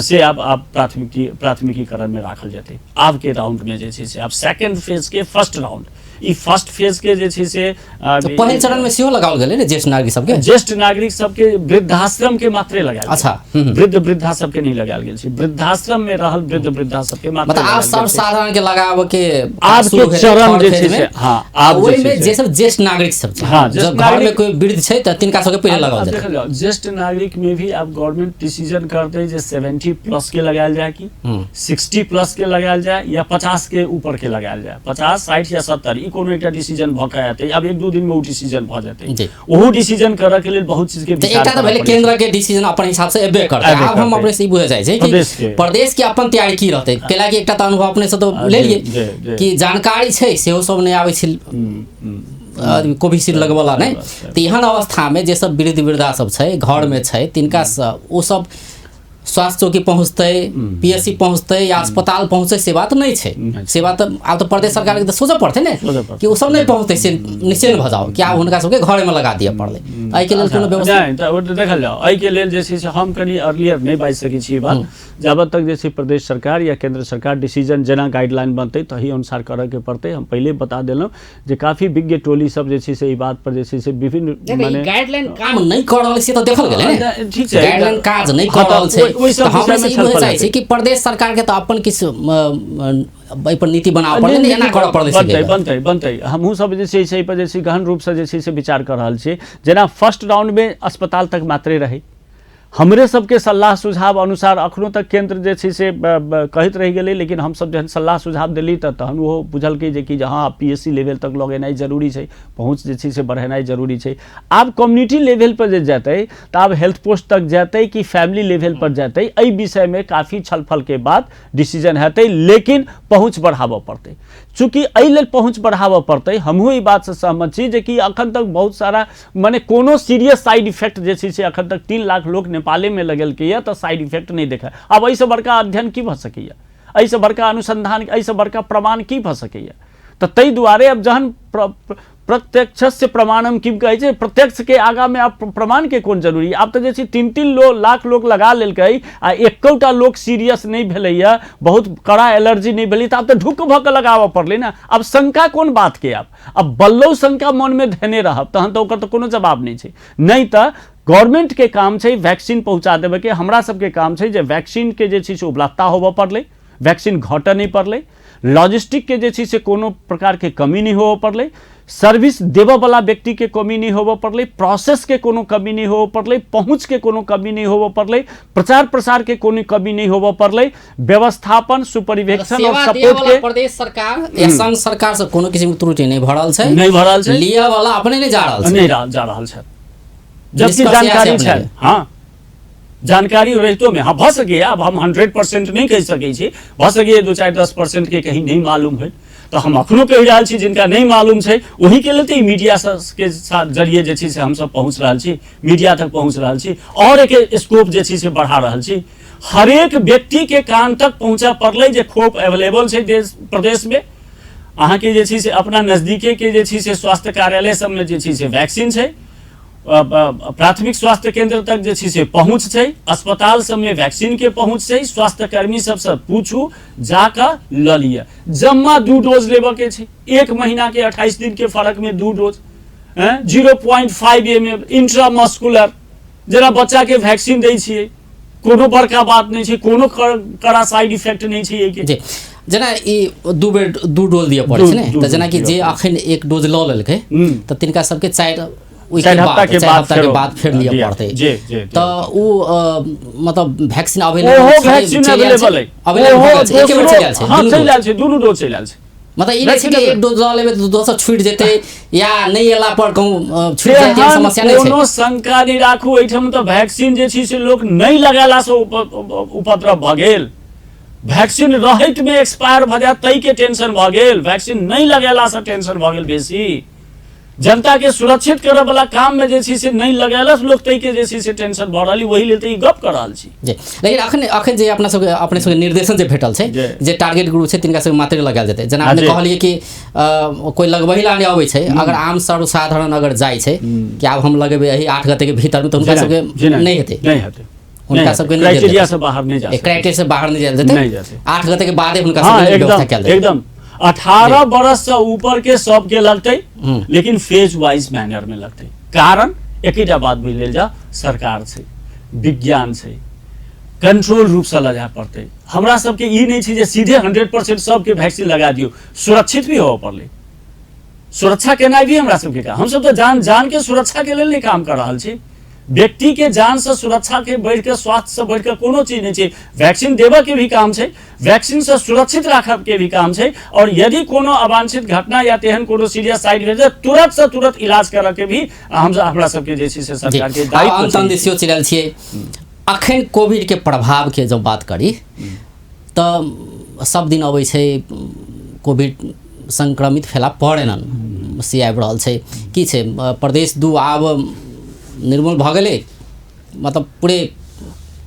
से आब आब प्राथमिकीकरणमे राखल जेतै। आबके राउंडमे जे छै से आब सेकेंड फेजके फर्स्ट राउंड, ई फर्स्ट फेजके जे छै से पहिल चरणमे सेहो लगाओल गेलै ने ज्येष्ठ नागरिक सबके? ज्येष्ठ नागरिक सबके वृद्धाश्रमके मात्रे लगायल। अच्छा, वृद्ध वृद्धा सबके नहि लगायल गेल छै, वृद्धाश्रममे रहल वृद्ध वृद्धा सबके मात्रे। मतलब आब सर्वसाधारण के लगाबऽ के आब के चरण जे छै से, हाँ, आब ओहिमे जे सब ज्येष्ठ नागरिक सब छै, हाँ, जब घर में कोई वृद्ध छै तऽ तिनका सबके पहिले लगाओल जेतै। देखल जाओ, ज्येष्ठ नागरिक में भी आब गवर्नमेंट डिसीजन करतै जे 70 प्लस के लगायल जाए कि 60 प्लस के लगायल जाए या 50 के ऊपर के लगायल जाए, 50 60 या 70, ई कोनो एकटा डिसीजन भऽ के एतै। आब 1-2 दिन में ओ डिसीजन भऽ जेतै। ओहो डिसीजन करऽ के लेल बहुत चीज के विचार एकटा तऽ भेलै केंद्र के डिसीजन अपन हिसाब से एबे करतै। आब हम अपने से ई बुझै जाइ छै कि प्रदेश के अपन तैयारी की रहतै, कैला कि एकटा तऽ अनुभव अपने से तऽ लेलियै कि जानकारी छै सेहो सब नहि आबै छै कोविशील्ड लगबला नहि, तऽ एहन अवस्थामे जे सब वृद्ध वृद्धा सब छै घरमे छै तिनका ओ सब स्वास्थ्य चौकी पहुँचतै, पीएससी पहुँचतै या अस्पताल पहुँचतै से बात नहि छै। से बात तऽ आब तऽ प्रदेश सरकारके तऽ सोचऽ पड़तै ने कि ओ सब नहि पहुँचतै से निश्चिंत भऽ जाओ कि आब हुनका सबके घरेमे लगा दिअ पड़लै। एहिके लेल कोनो व्यवस्था नहि? तऽ देखल जाओ, एहिके लेल जे छै से हम कनि अर्लियर नहि बाजि सकै छी बात, जाबत तक जे छै प्रदेश सरकार या केंद्र सरकार डिसीजन जेना गाइडलाइन बनतै तही अनुसार करऽके पड़तै। हम पहिले बता देलहुँ जे काफी विज्ञ टोली सब जे छै से ई बात पर जे छै से विभिन्न माने गाइडलाइन काम नहि कऽ रहल छै तऽ देखल गेलै ने, ठीक छै, गाइडलाइन काज नहि कऽ रहल छै। तऽ हमरा से ई बुझै चाहै छी कि प्रदेश सरकार के तऽ अपन किछु एहि पर नीति बनाबऽ पड़लै ने, एना करऽ पड़लै। बनतै बनतै बनतै, हमहूँ सब जे छै से एहि पर जे छै गहन रूपसँ जे छै से विचार कऽ रहल छी। जेना फर्स्ट राउंडमे अस्पताल तक मात्रे रहै, हमरे सबके सलाह सुझाव अनुसार अखनो तक केंद्र जे छै से कहैत रहि गेलै, लेकिन हमसब जहन सलाह सुझाव देली तऽ तहन ओहो बुझलकै जे कि हँ पीएससी लेवल तक लगेनाइ जरूरी छै, पहुँच जे छै से बढ़ेनाइ जरूरी छै। आब कम्युनिटी लेवल पर जे जेतै तऽ आब हेल्थ पोस्ट तक जेतै कि फैमिली लेवल पर जेतै, एहि विषयमे काफी छलफलके बाद डिसीजन हेतै, लेकिन पहुँच बढ़ाबऽ पड़तै। चूँकि एहि लेल पहुँच बढ़ाबऽ पड़तै, हमहूँ ई बातसँ सहमत छी जे कि अखन तक बहुत सारा मने कोनो सीरियस साइड इफेक्ट जे छै से अखन तक 3 लाख लोक नेपालेमे लगेलकैए तऽ साइड इफेक्ट नहि देखा। आब एहिसँ बड़का अध्ययन की भऽ सकैए, एहिसँ बड़का अनुसंधान, एहिसँ बड़का प्रमाण की भऽ सकैए? तऽ ताहि दुआरे आब जहन प्रत्यक्षस्य प्रमाणम की कहै छै, प्रत्यक्षके आगाँमे आब प्रमाणके कोन जरूरी। आब तऽ जे छै 3-3 लाख लोक लगा लेलकै आ एकोटा लोक सीरियस नहि भेलैए, बहुत कड़ा एलर्जी नहि भेलै, तऽ आब तऽ ढुक भऽ कऽ लगाबऽ पड़लै ने। आब शंका कोन बातके, आब अब बल्लो शंका मनमे धेने रहब तहन तऽ ओकर तऽ कोनो जवाब नहि छै। नहि तऽ गवर्नमेंटके काम छै वैक्सीन पहुँचा देबऽके, हमरा सबके काम छै जे वैक्सीनके जे छै से उपलब्धता होबऽ पड़लै, वैक्सीन घटऽ नहि पड़लै, लॉजिस्टिकके जे छै से कोनो प्रकारके कमी नहि होबऽ पड़लै, सर्विस देबऽवला व्यक्तिके कमी नहि होबऽ पड़लै, प्रोसेसके कोनो कमी नहि होबऽ पड़लै, पहुँचके कोनो कमी नहि होबऽ पड़लै, प्रचार प्रसारके कोनो कमी नहि होबऽ पड़लै, व्यवस्थापन सुपरिवेक्षण और सपोर्ट के प्रदेश सरकार या संघ सरकार से कोनो किसिम के त्रुटि नहीं भरल छै, नहीं भरल छै, लिअ वाला अपने नहीं जा रहल छै, नहीं जा रहल छै, जबकि जानकारी छै। हाँ, जानकारी रहितो में हाँ भऽ सकैए, आब हम 100% नहि कहि सकै छी, भऽ सकैए 2-4-10% के कहीं नहि मालूम होइ, तऽ हम अखनो कहि रहल छी जिनका नहि मालूम छै ओहिके लेल तऽ ई मीडिया के साथ जरिए जे छै से हमसब पहुँच रहल छी, मीडिया तक पहुँच रहल छी और एकर स्कोप जे छै से बढ़ा रहल छी। हरेक व्यक्ति के कान तक पहुँचऽ पड़लै जे खोप अवेलेबल छै देश प्रदेश में, अहाँके जे छै से अपना नजदीके के जे छै से स्वास्थ्य कार्यालय सबमे जे छै से वैक्सीन छै, प्राथमिक स्वास्थ्य केंद्र तक जे छै से पहुँच छै, अस्पताल सबमे वैक्सीन के पहुँच छै, स्वास्थ्यकर्मी सबसँ पूछू जाकऽ लऽ लिअ। जम्मा 2 डोज लेबऽ के छै, 1 महीना के 28 दिन के फर्क में 2 डोज, 0.5 ml intramuscular, जेना बच्चा के वैक्सीन दै छियै, कोनो बड़का बात नहि छै, कोनो कड़ा साइड इफेक्ट नहि छै एहिके। जी, जेना ई 2 बेर 2 डोज दिअ पड़ै छै ने, तऽ जेनाकि जे अखन 1 डोज लऽ लेलकै तऽ तिनका सबके 4 हफ्ता के बाद फेर लिअ पड़तै। तऽ ओ मतलब वैक्सीन अवेलेबल छै, दुनू डोज चलि आयल छै। मतलब ई नहि छै कि 1 डोज लऽ लेबै तऽ दोसर छूटि जेतै या नहि एला पर कहूँ छूटि जेतै, समस्या नहि छै। कोनो शंका नहि राखू, एहिठाम तऽ वैक्सीन जे छै से लोक नहि लगेलासँ उपद्रव भऽ गेल, वैक्सीन रहैत मे एक्सपायर भऽ जायत ताहिके टेंशन भऽ गेल, वैक्सीन नहि लगेलासँ टेंशन भऽ गेल बेसी। जनता के सुरक्षित करऽ वाला काम में जे छै से नहि लगेलस लोक ताहिके जे छै से टेंशन भऽ रहल, ओहि लेल तऽ ई गप कऽ रहल छी। जी, लेकिन अखन अखन जे अपना सबके अपने सबके निर्देशन जे भेटल छै जे टारगेट ग्रुप छै तिनका सबके मात्रे लगायल जेतै। जेना अपने कहलियै कि कोई लगबही ला नहि अबै छै, अगर आम सर्वसाधारण अगर जाइ छै कि आब हम लगेबै एहि 8 गते के भीतर में, तऽ हुनका सबके नहि हेतै, नहि हेतै। हुनका सबके नहि देल क्राइटेरिया से बाहर नहि जा जेतै, क्राइटेरिया से बाहर नहि जायल जेतै। नहि जेतै। 8 गते के बादे हुनका हाँ सबके व्यवस्था एकदम कयल जेतै। एकदम 18 बरस से ऊपर के सबके लगतै, लेकिन फेज वाइज मैनर में लगतै। कारण एकेटा बात बुझि लेल जा, सरकार छै, विज्ञान छै, कंट्रोल रूपसँ लऽ जाय पड़तै। हमरा सबके ई नहि छै जे सीधे 100% सबके वैक्सीन लगा दियौ, सुरक्षित भी होबऽ पड़लै, सुरक्षा केनाइ भी हमरा सबके काम। हमसब तऽ जान जान के सुरक्षा के लेल नहि काम कर रहल छी। व्यक्ति के जान से सुरक्षा के बढ़ि के, स्वास्थ्य से बढ़ि के कोनो चीज नहि छै। वैक्सीन देबऽ के भी काम छै, वैक्सीन से सुरक्षित राखब के भी काम छै, और यदि कोनो अवांछित घटना या तेहन कोनो सीरियस साइड भेल तऽ तुरंत से तुरंत इलाज करऽ के भी हम हमरा सबके जे छै से जी सरकार के आब दायित्व अंत छै। दिसियो चलि छियै। अखन कोविड के प्रभाव के जब बात करी तऽ सब दिन अबै छै कोविड संक्रमित भेला पर एनन से आबि रहल छै। की छै प्रदेश 2 आब निर्मूल भऽ गेलै, मतलब पूरे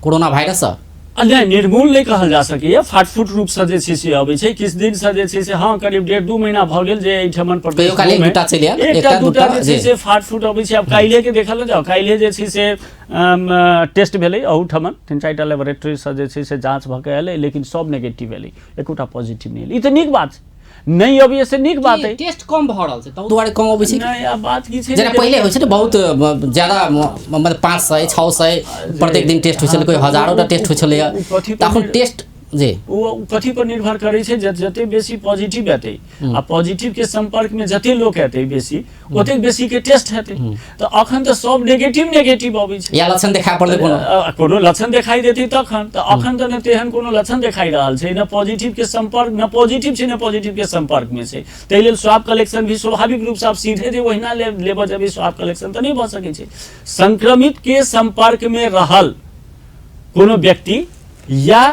कोरोना वायरससँ? नहि, निर्मूल नहि कहल जा सकैए। फाटफूट रूपसँ जे छै से अबै छै किछु दिनसँ जे छै से, हँ करीब 1.5-2 महीना भऽ गेल जे एहिठमन प्रदेश कहियो काल एक मे दूटा चलि आयल, एकटा एकटा दूटा दूटा जे छै जी। से फाटफूट अबै छै। आब काल्हिए के देखल ने जाउ, काल्हिए जे छै से टेस्ट भेलै अहूठमन, 3-4 टा लेबोरेटरीसँ जे छै से जाँच भऽ के एलै, लेकिन सब नेगेटिव एलै, एकोटा पॉजिटिव नहि एलै। ई तऽ नीक बात छै, नहि अबैए से नीक बात अइ। टेस्ट कम भऽ रहल छै, ताहि दुआरे कम अबै छै। नहि, आब बात की छै जेना पहिले होइ छै ने बहुत ज्यादा, मतलब 500 600 प्रत्येक दिन टेस्ट होइ छलै, कोइ हजारो टा टेस्ट होइ छलैए, कथी तऽ अखन टेस्ट जी ओ कथी पर निर्भर करै छै, जते बेसी पॉजिटिव एतै आ पॉजिटिव के संपर्क में जते लोक एतै बेसी, ओतेक बेसी के टेस्ट हेतै। तऽ अखन तऽ सब नेगेटिव नेगेटिव अबै छै। या लक्षण देखाय पड़लै कोनो, कोनो लक्षण देखाई देतै तखन तऽ। अखन तऽ नहि तेहन कोनो लक्षण देखाई रहल छै, न पॉजिटिव के संपर्क, न पॉजिटिव छै, न पॉजिटिव के संपर्क में छै। ताहि लेल स्वाब कलेक्शन भी स्वाभाविक रूप से आब सीधे जे ओहिना लेबऽ जेबै स्वाब कलेक्शन तऽ नहि भऽ सकै छै। संक्रमित के संपर्क में रहल कोनो व्यक्ति या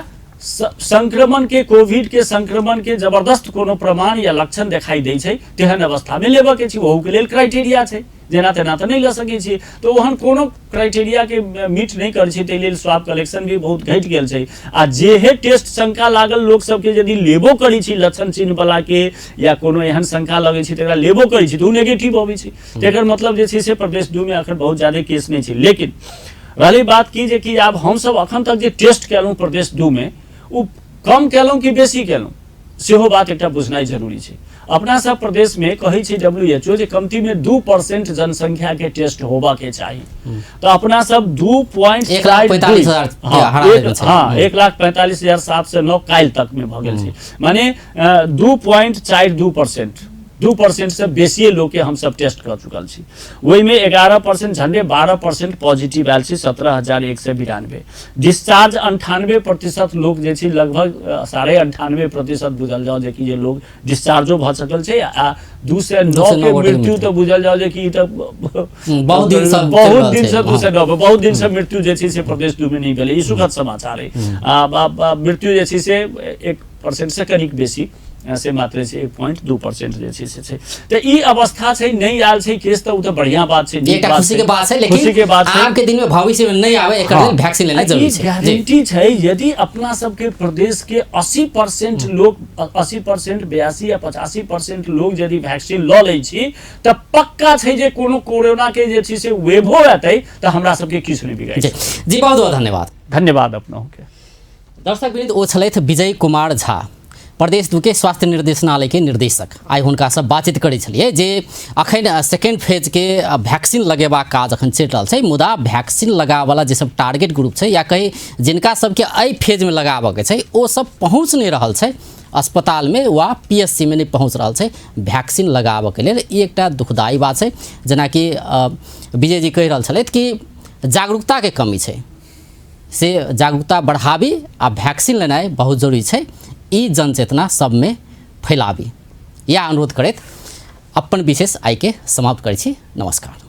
संक्रमण के, कोविड के संक्रमण के जबरदस्त कोनो प्रमाण या लक्षण देखाई दै छै, तेहन अवस्था में लेबऽ के छै। ओहू के लेल क्राइटेरिया छै, जेना तेना तऽ नहि लऽ सकै छी। तऽ ओहन कोनो क्राइटेरिया के मीट नहि करै छै, ताहि लेल स्वाब कलेक्शन भी बहुत घटि गेल छै। आ जेहे टेस्ट शंका लागल लोक सबके यदि लेबो करै छी, लक्षण चिन्ह वाला के या कोनो एहन शंका लगै छै तकरा लेबो करै छी तऽ ओ नेगेटिव अबै छै। तकर मतलब जे छै से प्रदेश 2 में अखन बहुत ज्यादा केस नहि छै। लेकिन रहलै बात की जे कि आब हमसब अखन तक जे टेस्ट केलहुँ प्रदेश 2 में, ओ कम केलहुँ कि बेसी केलहुँ, सेहो बात एकटा बुझनाइ जरूरी छै। अपना सब प्रदेश में कहै छै WHO जे कमती में 2% जनसंख्या के टेस्ट होबा के चाही, तऽ अपना सब दू पॉइंट 1,45,000 हाँ, 1,45,709 काल्हि तक में भऽ गेल छै, माने 2.42%, 2% से बेसिए लोकके हमसब टेस्ट कऽ चुकल छी। ओहिमे 11% झंडे 12% पॉजिटिव आयल छै, 17,192। डिस्चार्ज 98% लोक जे छै, लगभग 98.5% बुझल जाओ जे कि जे लोक डिस्चार्जो भऽ सकल छै। आ 209 के मृत्यु तऽ बुझल जाओ जे कि ई तऽ बहुत दिन से बहुत दिन से 209, बहुत दिन से मृत्यु जे छै से प्रदेश 2 में नहि भेलै। ई सुखद समाचार अइ। आ मृत्यु जे छै से 1% से कनिक बेसी से मात्र छै, 1.2% जे छै से छै। तऽ ई अवस्था छै, नहि आयल छै केस तऽ ओ तऽ बढ़िया बात छै, नीक एकटा बात खुशी के छै, बात छै, खुशी लेकिन के बात छै। आब के दिन में भविष्य में नहीं आवे एकर लेल वैक्सीन लेना आ जरूरी ई छै। जी गारंटी छै, यदि अपना सबके प्रदेश के 80% लोग, 80%, 82 या 85% लोग यदि वैक्सीन लऽ लै छी तऽ पक्का छै जे कोनो कोरोना के जे छै से वेवो एतै तऽ हमरा सबके किछु नहि बिगाड़ि। जी जी, बहुत बहुत धन्यवाद। धन्यवाद अपनहुँ के। दर्शक वृंद, ओ छलथि विजय कुमार झा, प्रदेश 2 के स्वास्थ्य निर्देशनालय के निर्देशक। आइ हुनकासँ बातचीत करै छलियै जे अखन सेकेंड फेज के वैक्सीन लगेबाक काज अखन चलि रहल छै, मुदा वैक्सीन लगाबऽवला जे सब टारगेट ग्रुप छै या कही जिनका सबके एहि फेजमे लगाबऽके छै, ओ सब पहुँच नहि रहल छै अस्पतालमे वा PSC में नहि पहुँच रहल छै वैक्सीन लगाबऽके लेल। ई एकटा दुखदायी बात छै। जेनाकि विजय जी कहि रहल छलथि कि जागरूकताके कमी छै, से जागरूकता बढ़ाबी आ वैक्सीन लेनाइ बहुत जरूरी छै। ई जनचेतना सबमे फैलाबी, इएह अनुरोध करैत अपन विशेष आइके समाप्त करै छी। नमस्कार।